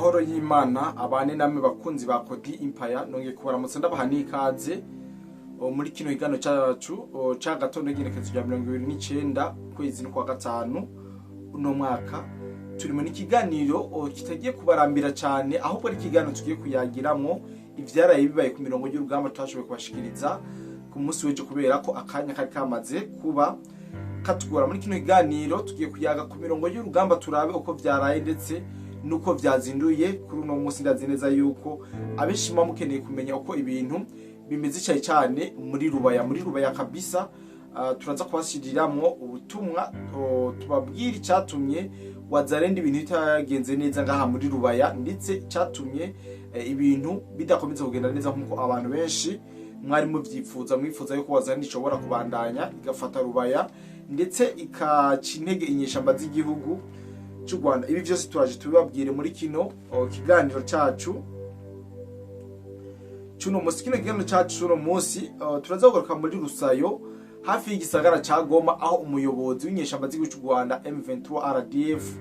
Amahoro y'Imana abane namwe bakunzi ba Kodi Empire. Nongeye kubaramutsa, ndabaha n'ikaze muri kino kiganiro cyacu ca gatondo, igenekerezo rya 29 kwezi kwa gatanu uno mwaka. Turi mu kiganiro kitagiye kubarambira cyane, ahubwo ari ikiganiro tugiye kuyagiramwo ivyaraye bibaye ku mirongo y'urugamba tutashoboye kubashikiriza ku munsi w'ejo kubera ko akanya kari kamaze kuba katugora. Muri kino kiganiro tugiye kuyaga ku mirongo y'urugamba, turabe uko vyaraye ndetse nuko vyazinduye kuri uno munsi. Ndazi neza yuko abenshi muba mukeneye kumenya uko ibintu bimeze, cyane cyane muri Rubaya, muri Rubaya kabisa. Turaza kubashiriramwo ubutumwa, tubabwira icyatumye Wazalendo ibintu bitagenze neza ngaha muri Rubaya, ndetse icyatumye ibintu bidakomeza kugenda neza nkuko abantu benshi mwari muvyifuza, mwifuza yuko Wazalendo ishobora kubandanya igafata Rubaya ndetse ikaca intege inyeshamba z'igihugu cy'u Rwanda. Ibi byose turaje tubibabwire muri kino kiganiro cacu cuno munsi. Kino kiganiro cacu cuno munsi, turaza kugaruka muri Rusayo, hafi y'igisagara ca Goma, aho umuyobozi w'inyeshamba z'igihugu cy'u Rwanda M23 RDF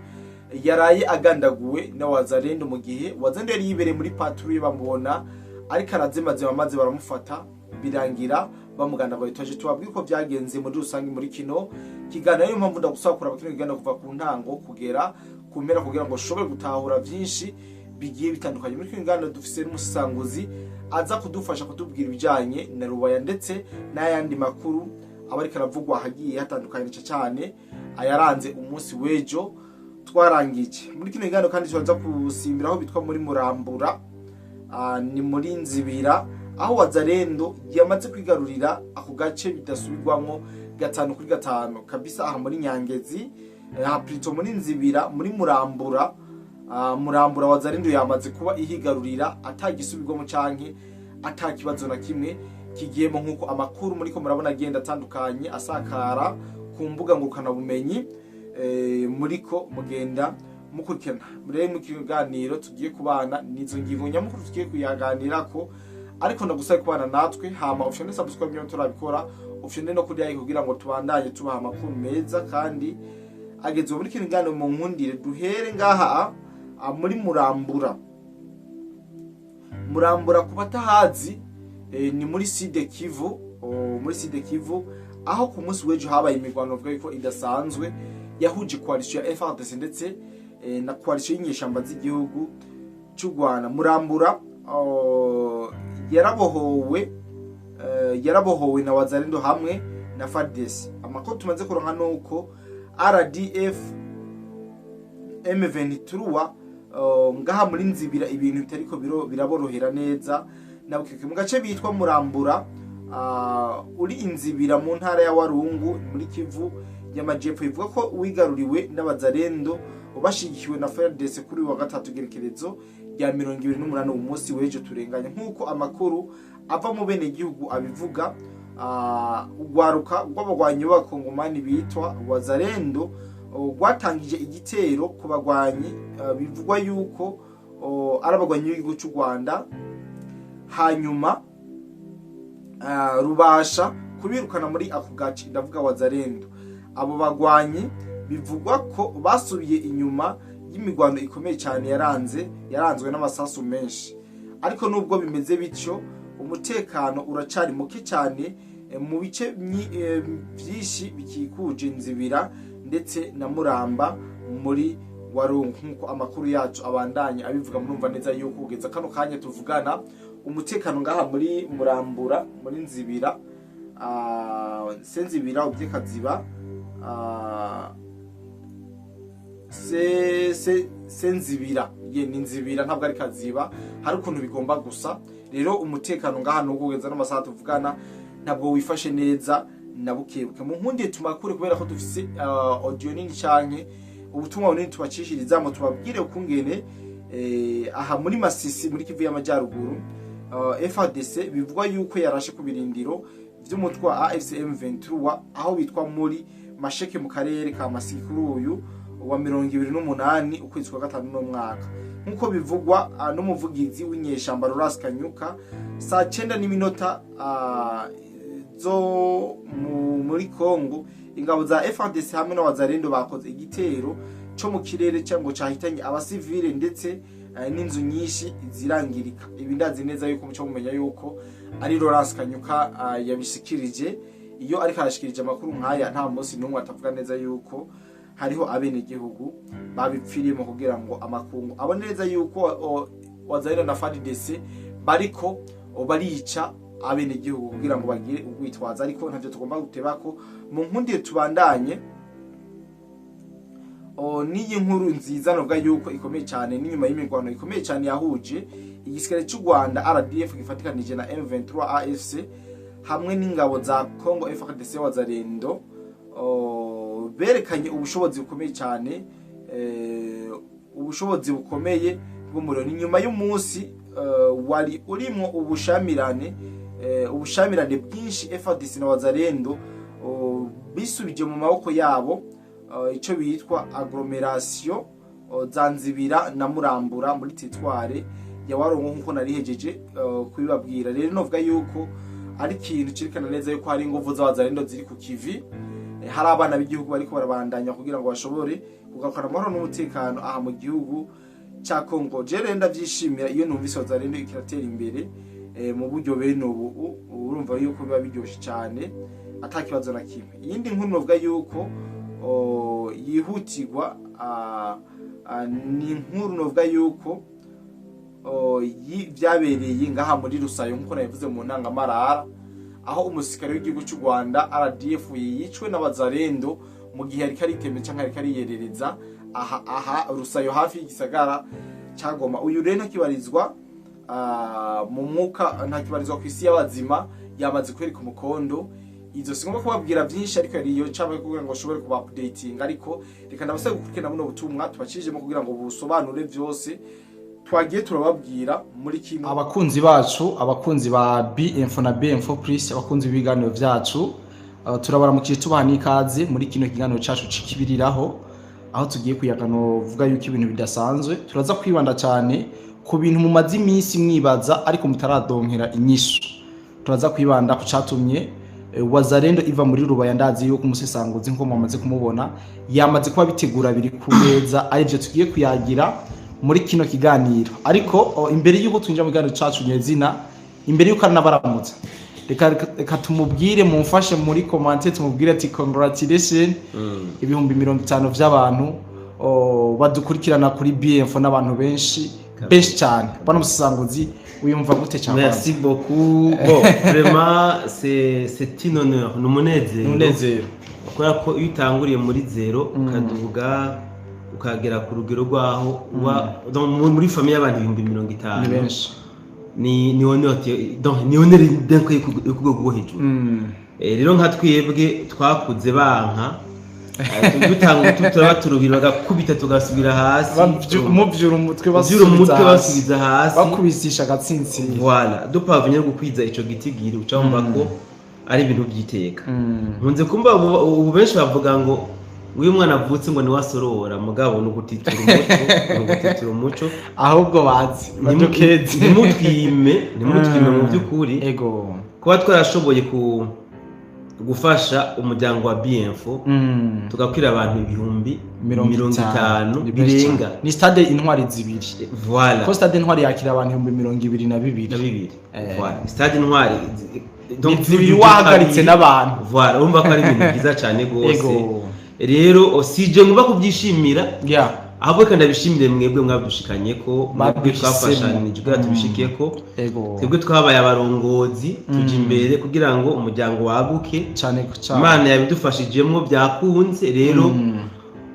yaraye agandaguwe na Wazalendo, mu gihe Wazalendo yari yibereye muri patrouille, bamubona ariko arazemazema maze baramufata, birangira bamugandaguye. Twaje tubabwira uko byagenze muri rusange muri kino kiganiro. Niyo mpamvu ndagusaba kuraba kino kiganiro kuva ku ntango kugera ku mpera, kugira ngo ushobore gutahura byinshi bigiye bitandukanye. Muri kino kiganiro dufise n'umusanguzi aza kudufasha kutubwira ibijyanye na Rubaya ndetse n'ayandi makuru aba ariko aravugwa ahagiye hatandukanye, cyane ayaranze umunsi w'ejo twarangije. Muri kino kiganiro kandi turaza gusimbira aho bitwa muri Murambura, ni muri Nzibira, aho Wazalendo yamaze kwigarurira ako gace bidasubirwamwo 5 kuri 5 kabisa. Aha muri Nyangezi, aha plutôt muri Nzibira, muri Murambura, Murambura Wazalendo yamaze kuba ihigarurira atagisubirwamo canke atakibazo na kimwe kigiyemo, nk'uko amakuru muriko murabona agenda atandukanye asakara ku mbuga ngurukanabumenyi, muriko mugenda mukurikirana. Rero mu kiganiro tugiye kubana nizo ngingo nyamukuru tugiye kuyaganirako, ariko ndagusaba kubana natwe, hama ufyonde subscribe niba turabikora, ufyonde no kuri like kugira ngo tubandanye tubaha amakuru meza kandi ageze. Muri kino kiganiro mu nkundire duhere ngaha muri Murambura. Murambura, ku batahazi, ni muri Sud Kivu, muri Sud Kivu, aho ku munsi w'ejo habaye imirwano bavuga yuko idasanzwe yahuje coalition ya FARDC ndetse na coalition y'inyeshamba z'igihugu cy'u Rwanda. Murambura yarabohowe na Wazalendo hamwe na FARDC. Amakuru tumaze kuronka nuko RDF M23 ngaha muri Nzibira ibintu bitariko biraborohera neza nabukeke. Mu gace bitwa Murambura, uri Inzibira mu ntara ya Warungu muri Kivu y'Amajepfo, ivuga ko wigaruriwe n'Abazalendo bashigikiwe na FARDC kuri uyu wa gatatu, gerekerezo rya 28, umunsi w'ejo turenganye, nk'uko amakuru ava mu bene gihugu abivuga. Urwaruka rw'abagwanyi b'Abakongomani bitwa Wazalendo rwatangije igitero ku bagwanyi bivugwa yuko ari abagwanyi b'igihugu cy'u Rwanda, hanyuma rubasha kubirukana muri ako gace, ndavuga Wazalendo. Abo bagwanyi bivugwa ko basubiye inyuma y'imigwano ikomeye cyane yaranzwe n'amasasu menshi. Ariko nubwo bimeze bityo, umutekano uracari muke cyane mu bice byinshi bikikuje Nzibira ndetse na Muramba muri Warungu, nk'uko amakuru yacu abandanya abivuga. Murumva neza yuko kugeza kano kanya tuvugana, umutekano ngaha muri Murambura, muri Nzibira, Senzibira ubye Kaziba, se se Senzibira, ye ni Nzibira, ntabwo ari Kaziba, hari ukuntu bigomba gusa. Rero umutekano ngaha nubwo kugeza n'amasaha tuvugana ntabwo wifashe neza na bukebuke. Mu nkundiye tumakure, kubera ko dufise audio nini canke ubutumwa bunini tubacishiriza, ngo tubabwire ukungene aha muri Masisi, muri Kivu y'Amajyaruguru, FARDC bivugwa yuko yarashe ku birindiro vy'umutwe wa AFC M23 aho bitwa muri Masheke mu karere ka Masisi, kuri uyu wa 28 ukwezi kwa gatanu n'umwaka, nk'uko bivugwa n'umuvugizi w'inyeshamba Laurence Kanyuka. Saa 9 n'iminota zo muri Congo, ingabo za FARDC hamwe n'Abazalendo bakoze igitero co mu kirere cyangwa cahitanye abasivile ndetse n'inzu nyinshi zirangirika. Ibi ndazi neza yuko muco mumenya yuko ari Lawrence Kanyuka yabishikirije. Iyo ariko arashikirije amakuru nkaya, nta munsi n'umwe atavuga neza yuko hariho abenegihugu babipfiriyemo, kugira ngo amakungu abone neza yuko Wazalendo na FARDC bariko barica abenegihugu kugira ngo bagire urwitwazo. Ariko ntavyo tugomba gutebako, mu nkundiye tubandanye n'iyi nkuru nziza novuga yuko ikomeye cyane. N'inyuma y'imirwano ikomeye cyane yahuje igisirikare cy'u Rwanda RDF gifatikanije na M23 AFC hamwe n'ingabo za Congo FARDC, Wazalendo berekanye ubushobozi bukomeye cyane, ubushobozi bukomeye bw'umuriro. Ni nyuma y'umunsi wari urimo ubushamirane bwinshi, FARDC na Wazalendo bisubije mu maboko yabo ico bitwa agglomération za Nzibira na Murambura muri territoire ya Warongo, nkuko narihejeje kubibabwira. Rero novuga yuko ari ikintu cerekana neza yuko hari inguvu z'Abazalendo ziri ku kivi, hari abana b'igihugu bariko barabandanya kugira ngo bashobore kugarukana amahoro n'umutekano aha mu gihugu ca Congo. Je rero ndavyishimira iyo numvise Wazalendo ikiratera imbere mu buryo bene ubu, urumva yuko biba biryoshe cyane, ata kibazo na kimwe. Iyindi nkuru novuga yuko yihutirwa ni inkuru novuga yuko vyabereye ngaha muri Rusayo, nkuko nabivuze mu ntangamarara, aho umusirikare w'igihugu cy'u Rwanda RDF yicwe n'Abazalendo mu gihe yariko ariteme canke yariko ariyerereza aha Rusayo, hafi y'igisagara ca Goma. Uyu rero ntakibarizwa mu mwuka, ntakibarizwa ku isi y'abazima, yamaze kwereka umukondo. Izo singomba kubabwira byinshi, ariko yariyo cyangwa kugira ngo ushobore kuba updating. Ariko reka ndabasaba gukurikirana buno butumwa tubacishijemo kugira ngo busobanure byose twagiye turababwira muri kimwe. Abakunzi bacu, abakunzi ba B-Info na B-Info Plus, abakunzi b'ibiganiro byacu, turabaramukije, tubaha n'ikaze muri kino kiganiro cyacu cikibiriraho, aho tugiye kuyagano vuga yuko ibintu bidasanzwe. Turaza kwibanda cyane ku bintu mumaze iminsi mwibaza ariko mutaradonkera inyishu. Turaza kwibanda ku catumye Wazalendo iva muri Rubaya. Ndazi yuko umusesanguzi, nko mwamaze kumubona, yamaze kuba bitegura, biri ku meza, arivyo tugiye kuyagira muri kino kiganiro. Ariko imbere yuko twinjira mu kiganiro cacu nyezina, imbere yuko aranabaramutsa, reka tumubwire, mumfashe muri commentaire tumubwire ati congratulation, 50,000 vy'abantu badukurikirana kuri BF n'abantu benshi benshi cyane. Bano musesanguzi, wiyumva gute cyane? Merci beaucoup. Bon, vraiment, c'est un honneur. Ni umunezero. Umunezero. Kubera ko iyo utanguriye muri zéro, ukaduga, ukagera ku rugero rwaho uba donc muri famille y'abantu 50,000, Ni benshi. ni honneur, donc ni honneur d'un coup yo ku rwego rwo hejuru. Rero nka twebwe twakuze banka, dutanga turaba turuhira, bagakubita tugasubira hasi. Muvyura umutwe, Muvyura umutwe, basubiza hasi. Basubiza hasi. Bakubisisha agatsintsiri. Voilà, duparvenye no gukwiza ico gitigiri, uca wumva ko ari ibintu by'iteka. Nkunze kumva ubu benshi bavuga ngo uyu mwana avutse ngo niwe asorora, mugabo ni ugutitura umuco, ni ugutitura umuco. Ahubwo bazi badukeze. Ntimutwime, ntimutwime mu by'ukuri. Kuba twarashoboye gufasha umuryango wa BMFO, tugakwira abantu ibihumbi 50 Ni benshi birenga. Cyane. Ni stade Intwari zibiri. Voilà. Ko stade Intwari yakira abantu 22,000. Na bibiri. Voilà, stade Intwari donc Ni zibiri wahagaritse n'abantu. Voilà, urumva ko ari ibintu byiza cyane rwose. Rero sije ngomba kubyishimira, ahubwo reka ndabishimire mwebwe mwabidushikanye, ko mwebwe Baduhisemo. twafashanije kugira tubishike ko twebwe twabaye abarongozi, tuja imbere kugira ngo umuryango waguke. Cyane cyane. Imana yabidufashijemwo, byakunze. Rero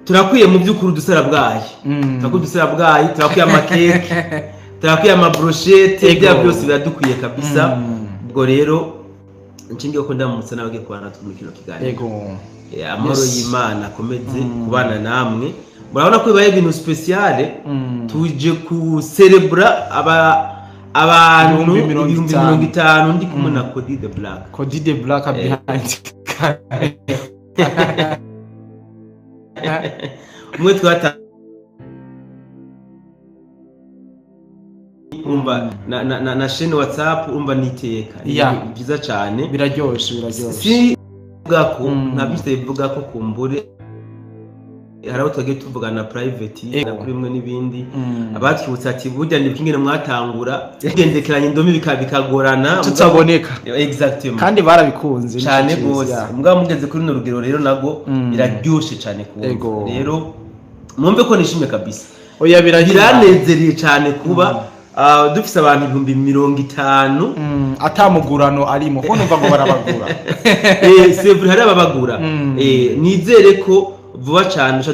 turakwiye mu by'ukuri udusarabwayi. Turakwiye udusarabwayi, turakwiye amakeke, turakwiye amabrochette. Bya byose biradukwiye kabisa. Ubwo rero nshingiye ko ndamutse n'abagiye kubana natwe muri kino kiganiro. Amahoro y'Imana akomeze kubana namwe. Murabona ko bibaye ibintu spécial. Tuje kuserebura aba abantu 50,000. 50,000, ndi kumwe na Cody the Black. Cody the Black behind camera. Umwe twata umva na chaîne WhatsApp, urumva niteka. Ni ibintu byiza cyane. Biraryoshe, biraryoshe. Si bivuga ko nta byinshi bivuga ko kumbure. Hari abo twagiye tuvugana private na kuri bimwe n'ibindi, abatwibutsa ati burya ni ingene mwatangura tugendekeranya indome bikagorana tutaboneka. Exactement. Kandi barabikunze. Cyane nicyo gose. cyiza. Mugabo mugeze kuri runo rugero rero nago biraryoshe cyane kumva. Rero mwumve ko nishimye kabisa. Oya, birahira. Biranezereye cyane kuba dufise abantu 50,000 Atamugurano arimo, kuko numva ngo barabagura. C'est vrai, hari ababagura. Nizere ko vuba cyane uca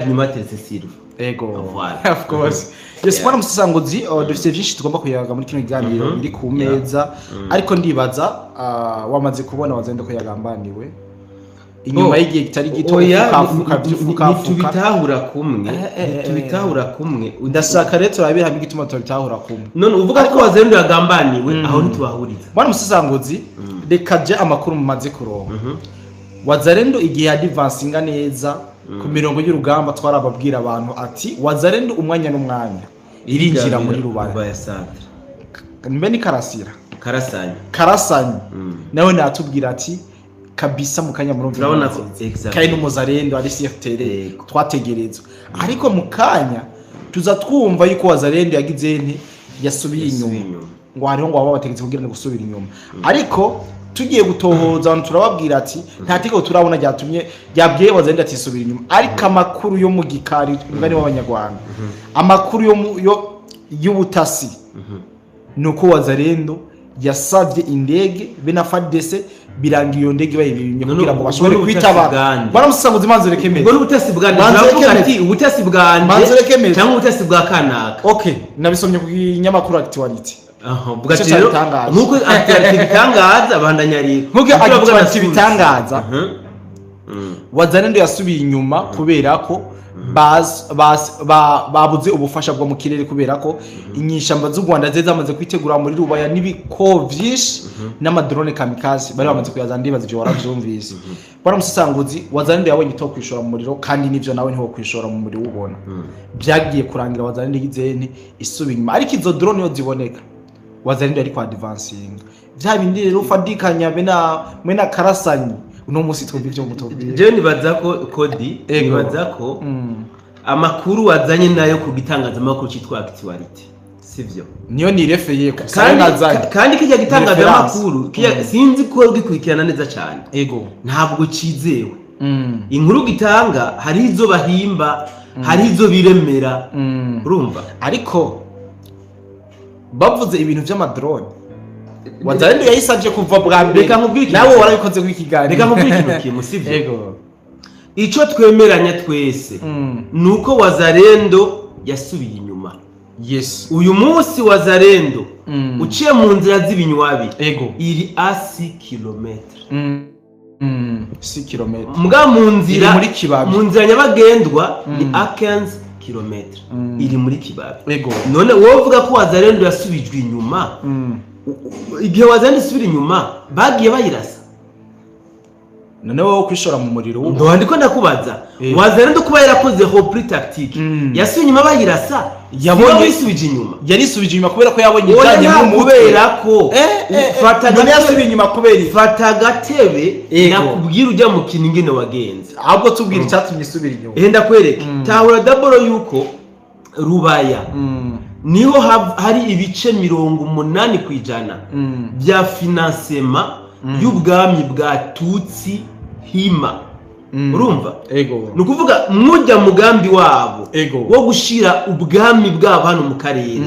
nyuma hateretse Silva. Ego. Voilà. Of course. Yes, bwana Musasanguzi, dufite byinshi tugomba kuyaga muri kino kiganiro biri ku meza, ariko ndibaza wamaze kubona wazenda ko yagambaniwe inyuma Oh. y'igihe kitari gito. Oya, ufukafuka by'ufukafuka. Ntitubitahura kumwe. Ntitubitahura kumwe. Ndashaka rero turabira hamwe igituma tutabitahura kumwe. None uvuga ko wazenda yagambaniwe, aho ntitubahuriza. Bwana Musasanguzi, reka je amakuru mumaze kuronka. Wazalendo igihe yadivansinga neza ku mirongo y'urugamba, twarababwira abantu ati Wazalendo umwanya n'umwanya irinjira muri Rubaya. Rubaya centre. Mbe ni Karasira? Karasanye. Karasanyi nawe natubwira ati kabisa mu kanya murumva Turabona inkuru ko nziza. Exactly. Kandi n'umuzarendo ari CFTR twategerezwa, ariko mu kanya tuza twumva yuko Wazalendo yagize nti yasubiye Yasubiye inyuma. inyuma. Ngo hariho ngo baba bategetse kugira ngo gusubira inyuma, ariko tugiye gutohoza abantu turababwira ati nta tegeko turabona ryatumye ryabwiye Wazalendo ati subira inyuma. Ariko amakuru yo mu gikari, umugani w'abanyarwanda, amakuru yo yo y'ubutasi ni uko Wazalendo yasabye indege be na FARDC, biranga iyo ndege bayibimye None kugira ngo ubwo bashobore ni ubutasi kwitaba. bwande? Baramusanguza imanza rekemeze. Ubwo ni ubutasi bwande? Manze Turavuga rekemeze. ati ubutasi bwande Manze rekemeze. cyangwa ubutasi bwa kanaka? Okay, nabisomye ku kinyamakuru Actuality. Aha, vuga Icyo ati rero cyabitangaje. nkuko Actuality bitangaza, bandanya rero. Nkuko Ibyo bavuga Actuality na source. bitangaza, Wazalendo yasubiye inyuma kubera ko babuze ubufasha bwo mu kirere, kubera ko inyishamba z'u Rwanda zari zamaze kwitegura muri Rubaya n'ibiko vyinshi n'amadrone kamikaze bari bamaze kuyazana. Ndibaza ivyo waravyumvise, bwana Musasanguzi. Wazalendo yabonye ito kwishora mu muriro, kandi nivyo nawe ntiwo kwishora mu muriro ubona byagiye kurangira Wazalendo igize nti isubiye inyuma. Ariko izo drone iyo ziboneka, Wazalendo yari kwa advancing vya bindi. Rero ufadikanya be na Karasanyi, uno munsi twumva ivyo mutubwira. Jewe nibaza ko Kodi, nibaza ko amakuru wazanye nayo ku gitangazamakuru cyitwa Actuality sivyo. Niyo nirefeye ku Kandi nazanye. kandi kijya gitangazamakuru sinzi ko gikurikirana neza cyane. Ntabwo cizewe. Inkuru gitanga hari izo bahimba, hari izo biremera. Urumva? Ariko bavuze ibintu vy'amadrone, Wazalendo yayisavye kuva bwa mbere. Reka nkubwire ikintu Nawe kimwe. warabikoze kw'ikiganiro. Reka nkubwire ikintu kimwe, sivyo? Ego. Ico twemeranya twese nuko Wazalendo yasubiye inyuma. Uyu munsi Wazalendo uciye mu nzira z'ibinywabi iri asi kilometre. Si kilometre. Mbwa mu nzira Iri muri Kibabi. Mu nzira nyabagendwa ni a 15 kilometre, iri muri Kibabi. None wowe uvuga ko Wazalendo yasubijwe inyuma, igihe Wazalendo isubira inyuma bagiye bayirasa? None wowe kwishora mu muriro w'ubu? Ndo ndiko ndakubaza. Wazalendo kuba yarakoze repli tactique, yasubiye inyuma bayirasa? Yabonye yisubije inyuma. Yarisubije inyuma kubera ko yabonye Oya, ibijanye nta n'umutwe. Kubera ko fata None agatebe. yasubiye inyuma kubera iki? Fata agatebe. Nakubwira ujya mu kintu ingene wagenze. Ahubwo tubwira icyatumye isubira inyuma. Ehe, ndakwereke. Tahura d'abord yuko Rubaya niho hari ibice 80% bya financement y'ubwami bwa Tutsi Hima. Urumva? Ego. Ni ukuvuga mujya mugambi wabo Ego. wo gushira ubwami bwabo hano mu karere,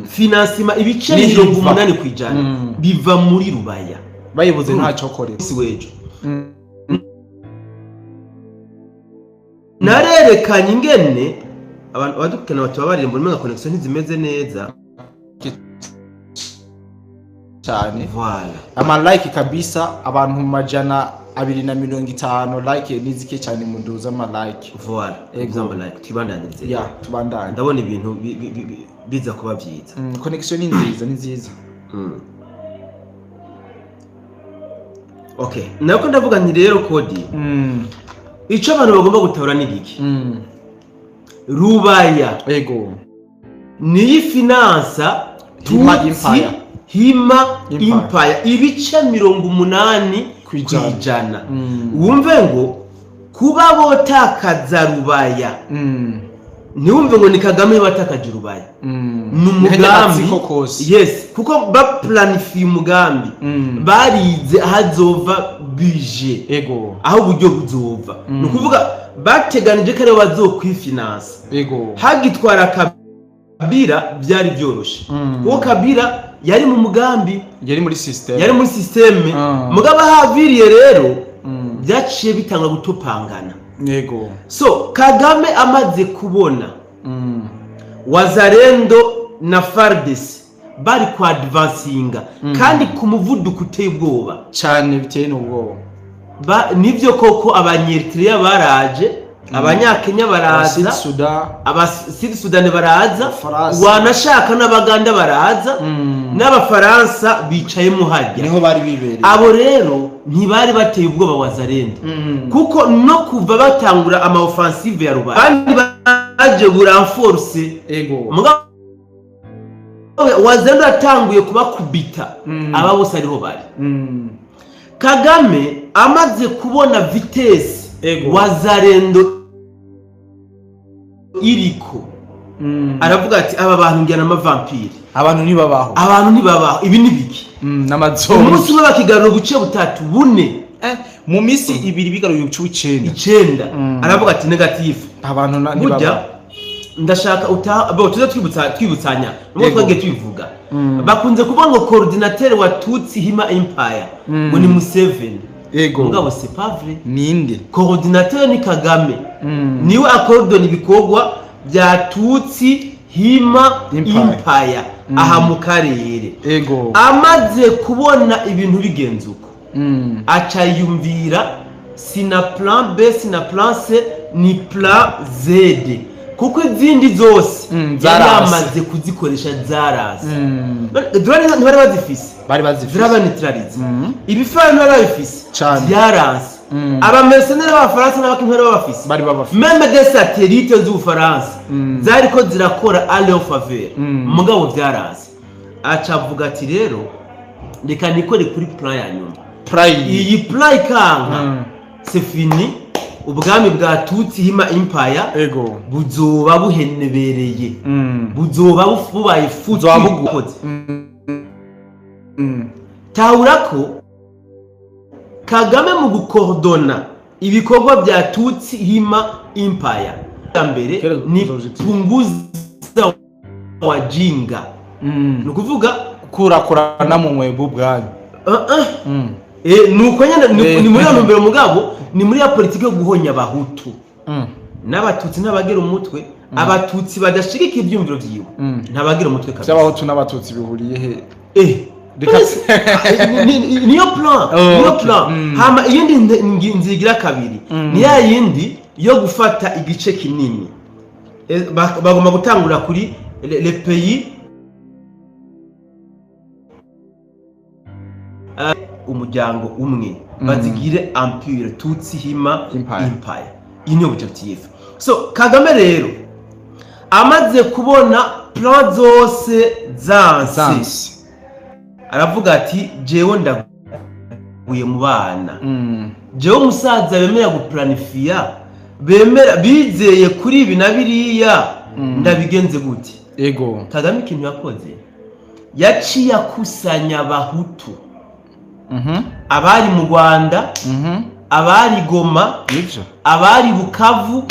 financement ibice Niho mirongo iva. umunani ku ijana biva muri Rubaya. Bayibuze ntacyo korera. Munsi w'ejo narerekanye ingene abantu abadukurikirana batubabarire, mbona umenga connexion ntizimeze neza. Cyane. Voilà. Ama like kabisa, abantu 250, like nizike cyane, munduza ama like. Voilà. Ego. Example like tubandanyirize. Ya, tubandanye. Ndabona ibintu biza kuba byiza. Connection ni nziza, ni nziza. Okay, nako ndavuga nti rero Kodi, ico abantu bagomba gutabura ni giki? Rubaya niyi finansa Hima Tutsi Empire. Hima Empire. Empire ibice 80 Kwijana. Kwijana. Wumve ngo kuba botakaza Rubaya, ntiwumve ngo ni Kagame watakaje Rubaya, ni umugambi. Agatsiko kose. Yes, kuko baplanifiye umugambi, barize ahazova budget, aho uburyo buzova. Ni ukuvuga bateganije ko aribo bazokwifinansa. Hagitwara Kabila byari byoroshe, kuko Kabila yari mu mugambi. Yari muri system. Yari muri système. Mugabo ahaviriye rero, byaciye bitanga gutopangana. So Kagame amaze kubona Wazalendo na FARDC bari kwa advancinga kandi ku muvuduko uteye ubwoba. Cyane, biteye n'ubwoba. Nivyo koko, Abanyeritreya baraje, Abanyakenya baraza, Sud Sudan. Abasud Sudani baraza, Abafaransa. Wanashaka n'Abaganda baraza, n'Abafaransa bicayemo harya. Niho bari bibereye. Abo rero ntibari bateye ubwoba Wazalendo, kuko no kuva batangura ama offensive ya Rubaya kandi baje buranforce. Mugabo Wazalendo yatanguye kubakubita, aba bose ariho bari. Kagame amaze kubona vitesse Wazalendo iriko, aravuga ati: "Aba bantu ngira n'amavampire." Abantu ntibabaho. Abantu ntibabaho, ibi ni biki? N'amazombi. Umunsi umwe bakigarura ubuce butatu, bune. Mu minsi 2 bigaruye ubuce 9. 9. Aravuga ati: "Négatif." Abantu Burya ntibabaho. Ndashaka uta bo tuze twibutsa, twibutsanya nubwo twagiye tubivuga. Bakunze kuvuga ngo coordinateur wa Tutsi Hima Empire ngo ni Museveni. Mugabo c'est pas vrai. Ninde? Coordinateur ni Kagame, niwe akordona ibikorwa bya Tutsi Hima Empire. Empire aha mu karere. Amaze kubona ibintu bigenze uko, aca yumvira: sina plan B, sina plan C, ni plan Z, kuko izindi zose yari zarase. Yamaze kuzikoresha, zarase. Drone ntibari bazifise? Bari bazifise. Zirabanetraliza. Ibifaro ntibari babifise? Cane. Byaranse. Abamercenaires b'Abafaransa n'abakimpera babafise? Bari babafise. Même des satellites z'Ubufaransa zariko zirakora à leur faveur. Mugabo byaranse, aca avuga ati: "Rero reka nikore kuri plan ya nyuma." Prime. Iyi plan ikanka, c'est fini, ubwami bwa Tutsi Hima Empire buzoba buhenebereye, buzoba bubaye futu. Buzoba Tahura ko Kagame mu gukordona ibikorwa bya Tutsi Hima Empire ya mbere Quel ni objectif? punguza wajinga. Ni ukuvuga Kurakurana mu mwebwe ubwanyu. Ni uko nyene, ni muri iyo ntumbero, mugabo ni muri ya politiki yo guhonya Abahutu n'Abatutsi. Ntabagira umutwe, Abatutsi badashigikira ibyumviro vyiwe, ntabagira umutwe kabisa. By'Abahutu n'Abatutsi bihuriye he? Niyo plan. Oh, niyo okay. plan. Hama iyindi nzigira kabiri ni ya yindi yo gufata igice kinini. Bagomba gutangura kuri le pays, umuryango umwe, bazigire empire Tutsi Hima Empire. Empire. Iyi niyo objectif. So Kagame rero amaze kubona plan zose zanse, Zanse. aravuga ati: "Jewe ndaguye mu bana, jewe umusaza bemera guplanifiya, bemera bizeye kuri ibi na biriya, ndabigenze gute?" Kagame ikintu yakoze, yaciye akusanya Abahutu, abari mu Rwanda, abari Goma, Nivyo. abari Bukavu,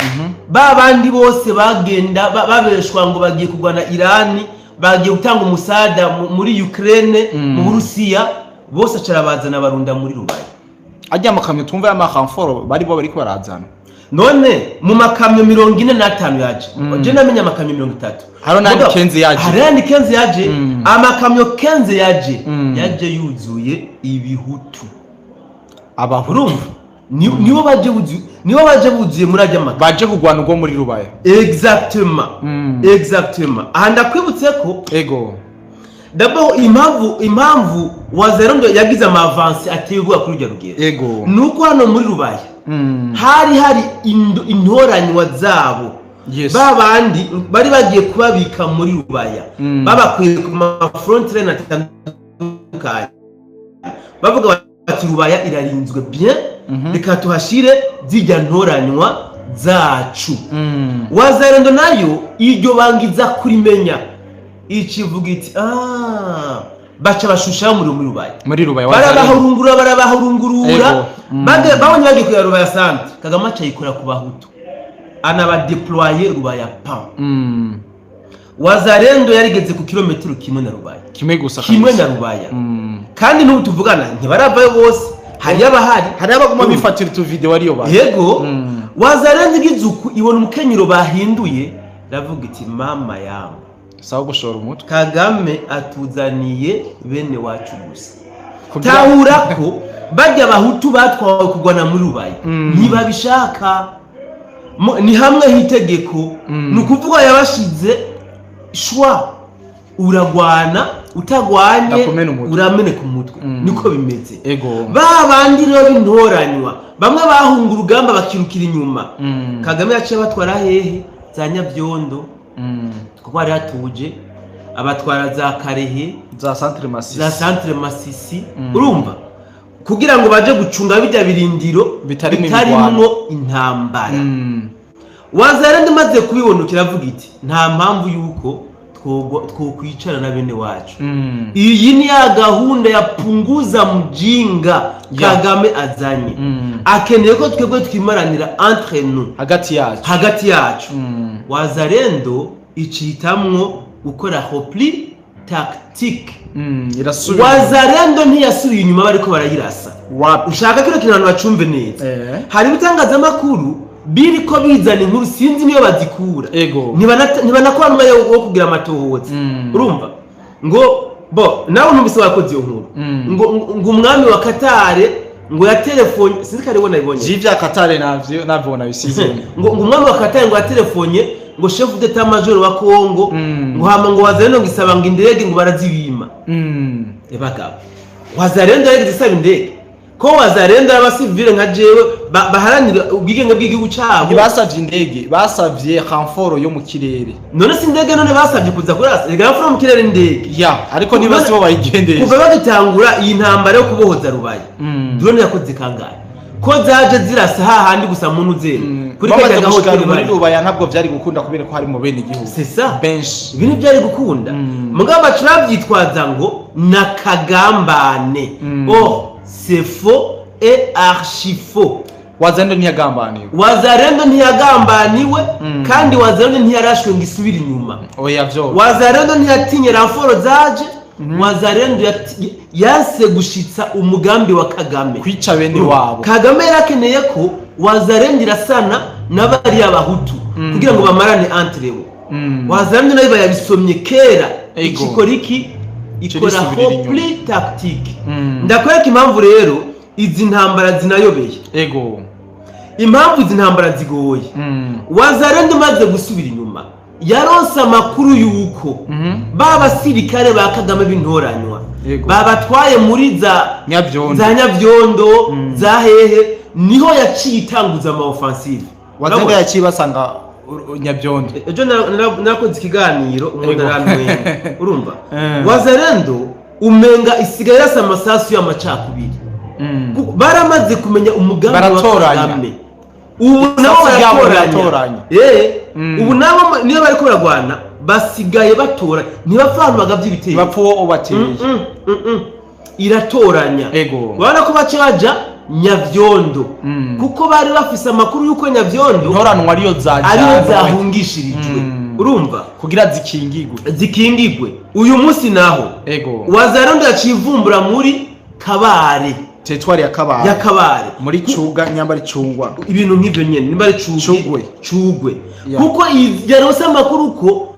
ba bandi bose bagenda babeshwa ngo bagiye kurwana Irani, bagiye gutanga umusada muri Ukraine, mu Burusiya, bose acarabazana, barunda muri Rubaya. Ajya amakamyo twumva y'amakamforo bari bo bariko barazana. None mu makamyo 45 yaje, je namenye amakamyo 30. Hariho n'ayandi Mugabo, 15 yaje. Hariho n'ayandi 15 yaje. Amakamyo 15 yaje, yaje yuzuye Ibihutu. Abahutu. Urumva, nibo baje buzuye, nibo baje buzuye muri ajya makamyo. Baje kurwana ubwo muri Rubaya. Exactement. Exactement. Aha ndakwibutse ko d'abord impamvu Wazalendo yagize ama avance ateye ubwoba kuri urya rugero, nuko hano muri Rubaya hari intoranywa zabo, ba bandi bari bagiye kubabika muri Rubaya, babakuye ku ma frontline atandukanye, bavuga Bati Rubaya irarinzwe bien, reka tuhashire zijya ntoranywa zacu. Wazalendo nayo iryo bangiza kurimenya, ikivuga iti: "Ah, baca bashushaho umuriro muri Rubaya." Muri Rubaya. Barabahurungura, barabahurungurura. Ego. Babonye bagiye kureba Rubaya centre, Kagame aca yikora ku Bahutu, anabadeploye Rubaya pan. Wazalendo yarigeze ku kilometero kimwe na Rubaya. Kimwe gusa. Kimwe Kabisa. na Rubaya. Kandi n'ubu tuvugana ntibaravayo bose, hariyo abahari. Hari abaguma bifatira utuvideo ariyo ba Yego. Wazalendo igize uku, ibona umukenyero bahinduye, iravuga iti: "Mama yangu." Sawa gushora umutwe. Kagame atuzaniye bene wacu gusa. Kugira Tahura ko bajya Abahutu batwawe kurwana muri Rubaya ntibabishaka. Ni hamwe h'itegeko. Ni ukuvuga yabashize shwa, uragwana utagwanye, Ndakumena umutwe. Urameneka umutwe. Niko bimeze. Ba bandi rero b'intoranywa, bamwe bahunga urugamba bakirukira inyuma, Kagame yaciye abatwara hehe? Za Nyabyondo, kuko hari hatuje, abatwara za Karehe, za centre Masisi, za centre Masisi. Urumva, kugira ngo baje gucunga bijya birindiro bitarimo bitarimwo imirwano. Intambara. Wazalendo imaze kubibona, kiravuga iti: "Nta mpamvu yuko twokwicara na bene wacu." Iyi ni ya gahunda ya punguza mjinga. Kagame azanye, akeneye ko twebwe twimaranira entre nous. Hagati yacu. Hagati yacu. Wazalendo icitamwo gukora repli tactique. Irasubira. Wazalendo ntiyasubiye inyuma bariko barayirasa. Wapi. Ushaka kino kintu abantu bacumve neza. Hari ibitangazamakuru biriko bizana inkuru, sinzi niyo bazikura. Ntibanakora n'umwanya wo kugira amatohoza. Urumva ngo bo nawe numvise wakoze iyo nkuru, ngo umwami wa Katare ngo yatelefone, sinzi ko ariwe nabibonye. Jivya Katare navyo navyo bisize. Ngo umwami wa Katare ngo yatelefone ngo chef d'état major wa Congo, ngo hama ngo Wazalendo ngo isaba ngo indege, ngo barazibima. Ebagabo, Wazalendo yarigeze isaba indege? Ko Wazalendo y'abasivile nka jewe baharanira ubwigenge bw'igihugu cabo? Ntibasavye indege, basavye renfort yo mu kirere. None si indege? None basabye kuza kurasa? Erega renfort mu kirere indege. Ya, ariko niba sibo bayigendeye. Kuva bagitangura iyi ntambara yo kubohoza Rubaya, drone yakoze kangahe? Ko zaje zirasa hahandi gusa muntu uzere kuri Bamaze kajya gushika gahoteli muri bari. Rubaya, ntabwo vyari gukunda kubera ko hari mu bene igihugu C'est ça. benshi. Ibintu byari gukunda, mugabo baca babyitwaza ngo nakagambane. Oh, c'est faux et archi faux. Wazalendo ntiyagambaniwe. Wazalendo ntiyagambaniwe, kandi Wazalendo ntiyarashwe ngo isubire inyuma. Oya, vyo. Wazalendo ntiyatinye renfort zaje. Wazalendo yanse gushitsa umugambi wa Kagame. Kwica bene wabo. Kagame yarakeneye ko Wazalendo irasana n'abariya Bahutu kugira ngo bamarane entre bo. Wazalendo nayo bayabisomye kera. Ikikora iki? Ikora Kirisubirira inyuma. repli tactique. Ndakwereka impamvu rero izi ntambara zinayobeye. Impamvu izi ntambara zigoye, Wazalendo imaze gusubira inyuma yaronse amakuru y'uko ba basirikare ba Kagame b'intoranywa babatwaye muri za Nyabyondo. Za Nyabyondo, za hehe, niho yaciye itanguza ama offensive. Wazalendo yaciye basanga Nyabyondo. Ejo narakoze ikiganiro, umuntu arantwenga. Urumva, Wazalendo umenga isigaye irasa amasasu y'amacakubiri. Baramaze kumenya umugambi wa Baratoranya. Kagame. Ubu nabo Isasu ryabo baratoranya. riratoranya. Ubu nabo niyo bariko baragwana basigaye batora, ntibapfa ahantu bagavye ibitero. Bapfa uwo ubateye. Iratoranya. Urabona ko baca baja Nyavyondo, kuko bari bafise amakuru y'uko Nyavyondo Ntoranwa ariyo ariyo zajyanwe zahungishirijwe. Urumva, kugira zikingigwe. Zikingigwe. Uyu munsi naho Wazalendo yaciye ivumbura muri Kabare. Teritwari ya Kabare. Ya Kabare. Muri Cuga, nyamba ari Cungwa. Ibintu nk'ibyo nyene, nimba ari Cugwe. Cugwe. Cugwe, kuko yaronse amakuru ko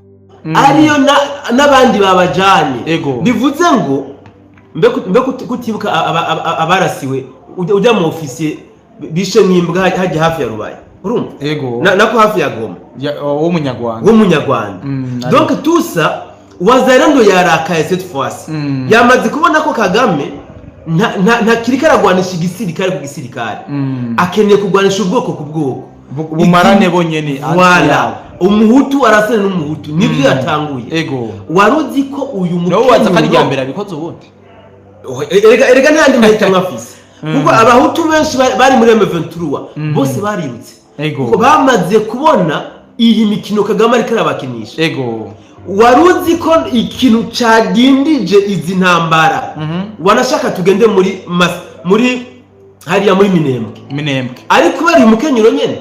ariyo n'abandi babajanye. Bivuze ngo mbe kutibuka abarasiwe ujya mu ofisiye bishe nk'imbwa hajya hafi ya Rubaya, urumva? Ego. Nako hafi ya Goma. W'umunyarwanda. W'umunyarwanda. Donc tusa Wazalendo yarakaye cette fois. Yamaze kubona ko Kagame ntakiriko aragwanisha igisirikare ku gisirikare, akeneye kugwanisha ubwoko ku bwoko. Bumarane bonyene. Voilà, umuhutu arasana n'umuhutu, nibyo yatanguye. Wari uzi ko uyu Nawe waza ko ari irya mukenyuro mbere abikoze ubundi. Erega, erega ntayandi mahitamo afise. Kuko abahutu benshi bari muri M23 bose barirutse, kuko bamaze kubona iyi mikino Kagame ariko arabakinisha. Wari uzi ko ikintu cadindije izi ntambara, wanashaka tugende muri hariya muri Minembwe, Minembwe, ariko kubera uyu mukenyero nyene.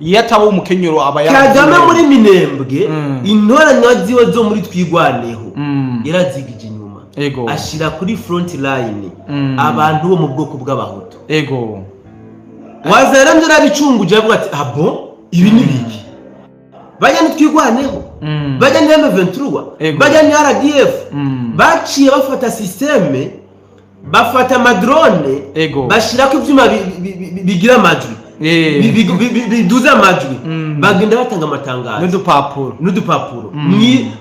Iyo ataba umukenyero aba Kagame muri Minembwe, intoranywa ziwe zo muri Twigwaneho yarazigije inyuma, ashira kuri front line abantu bo mu bwoko bw'abahutu. Wazaremye arabicunguje, avuga ati: "Ah bon, ibi ni biki? Bajya ntitwigwaneho, bajya ni M23, bajya ni RDF." Baciye bafata système, bafata ama drone, bashirako ivyuma bigira amajwi, biduza amajwi, bagenda batanga amatangazo n'udupapuro. N'udupapuro.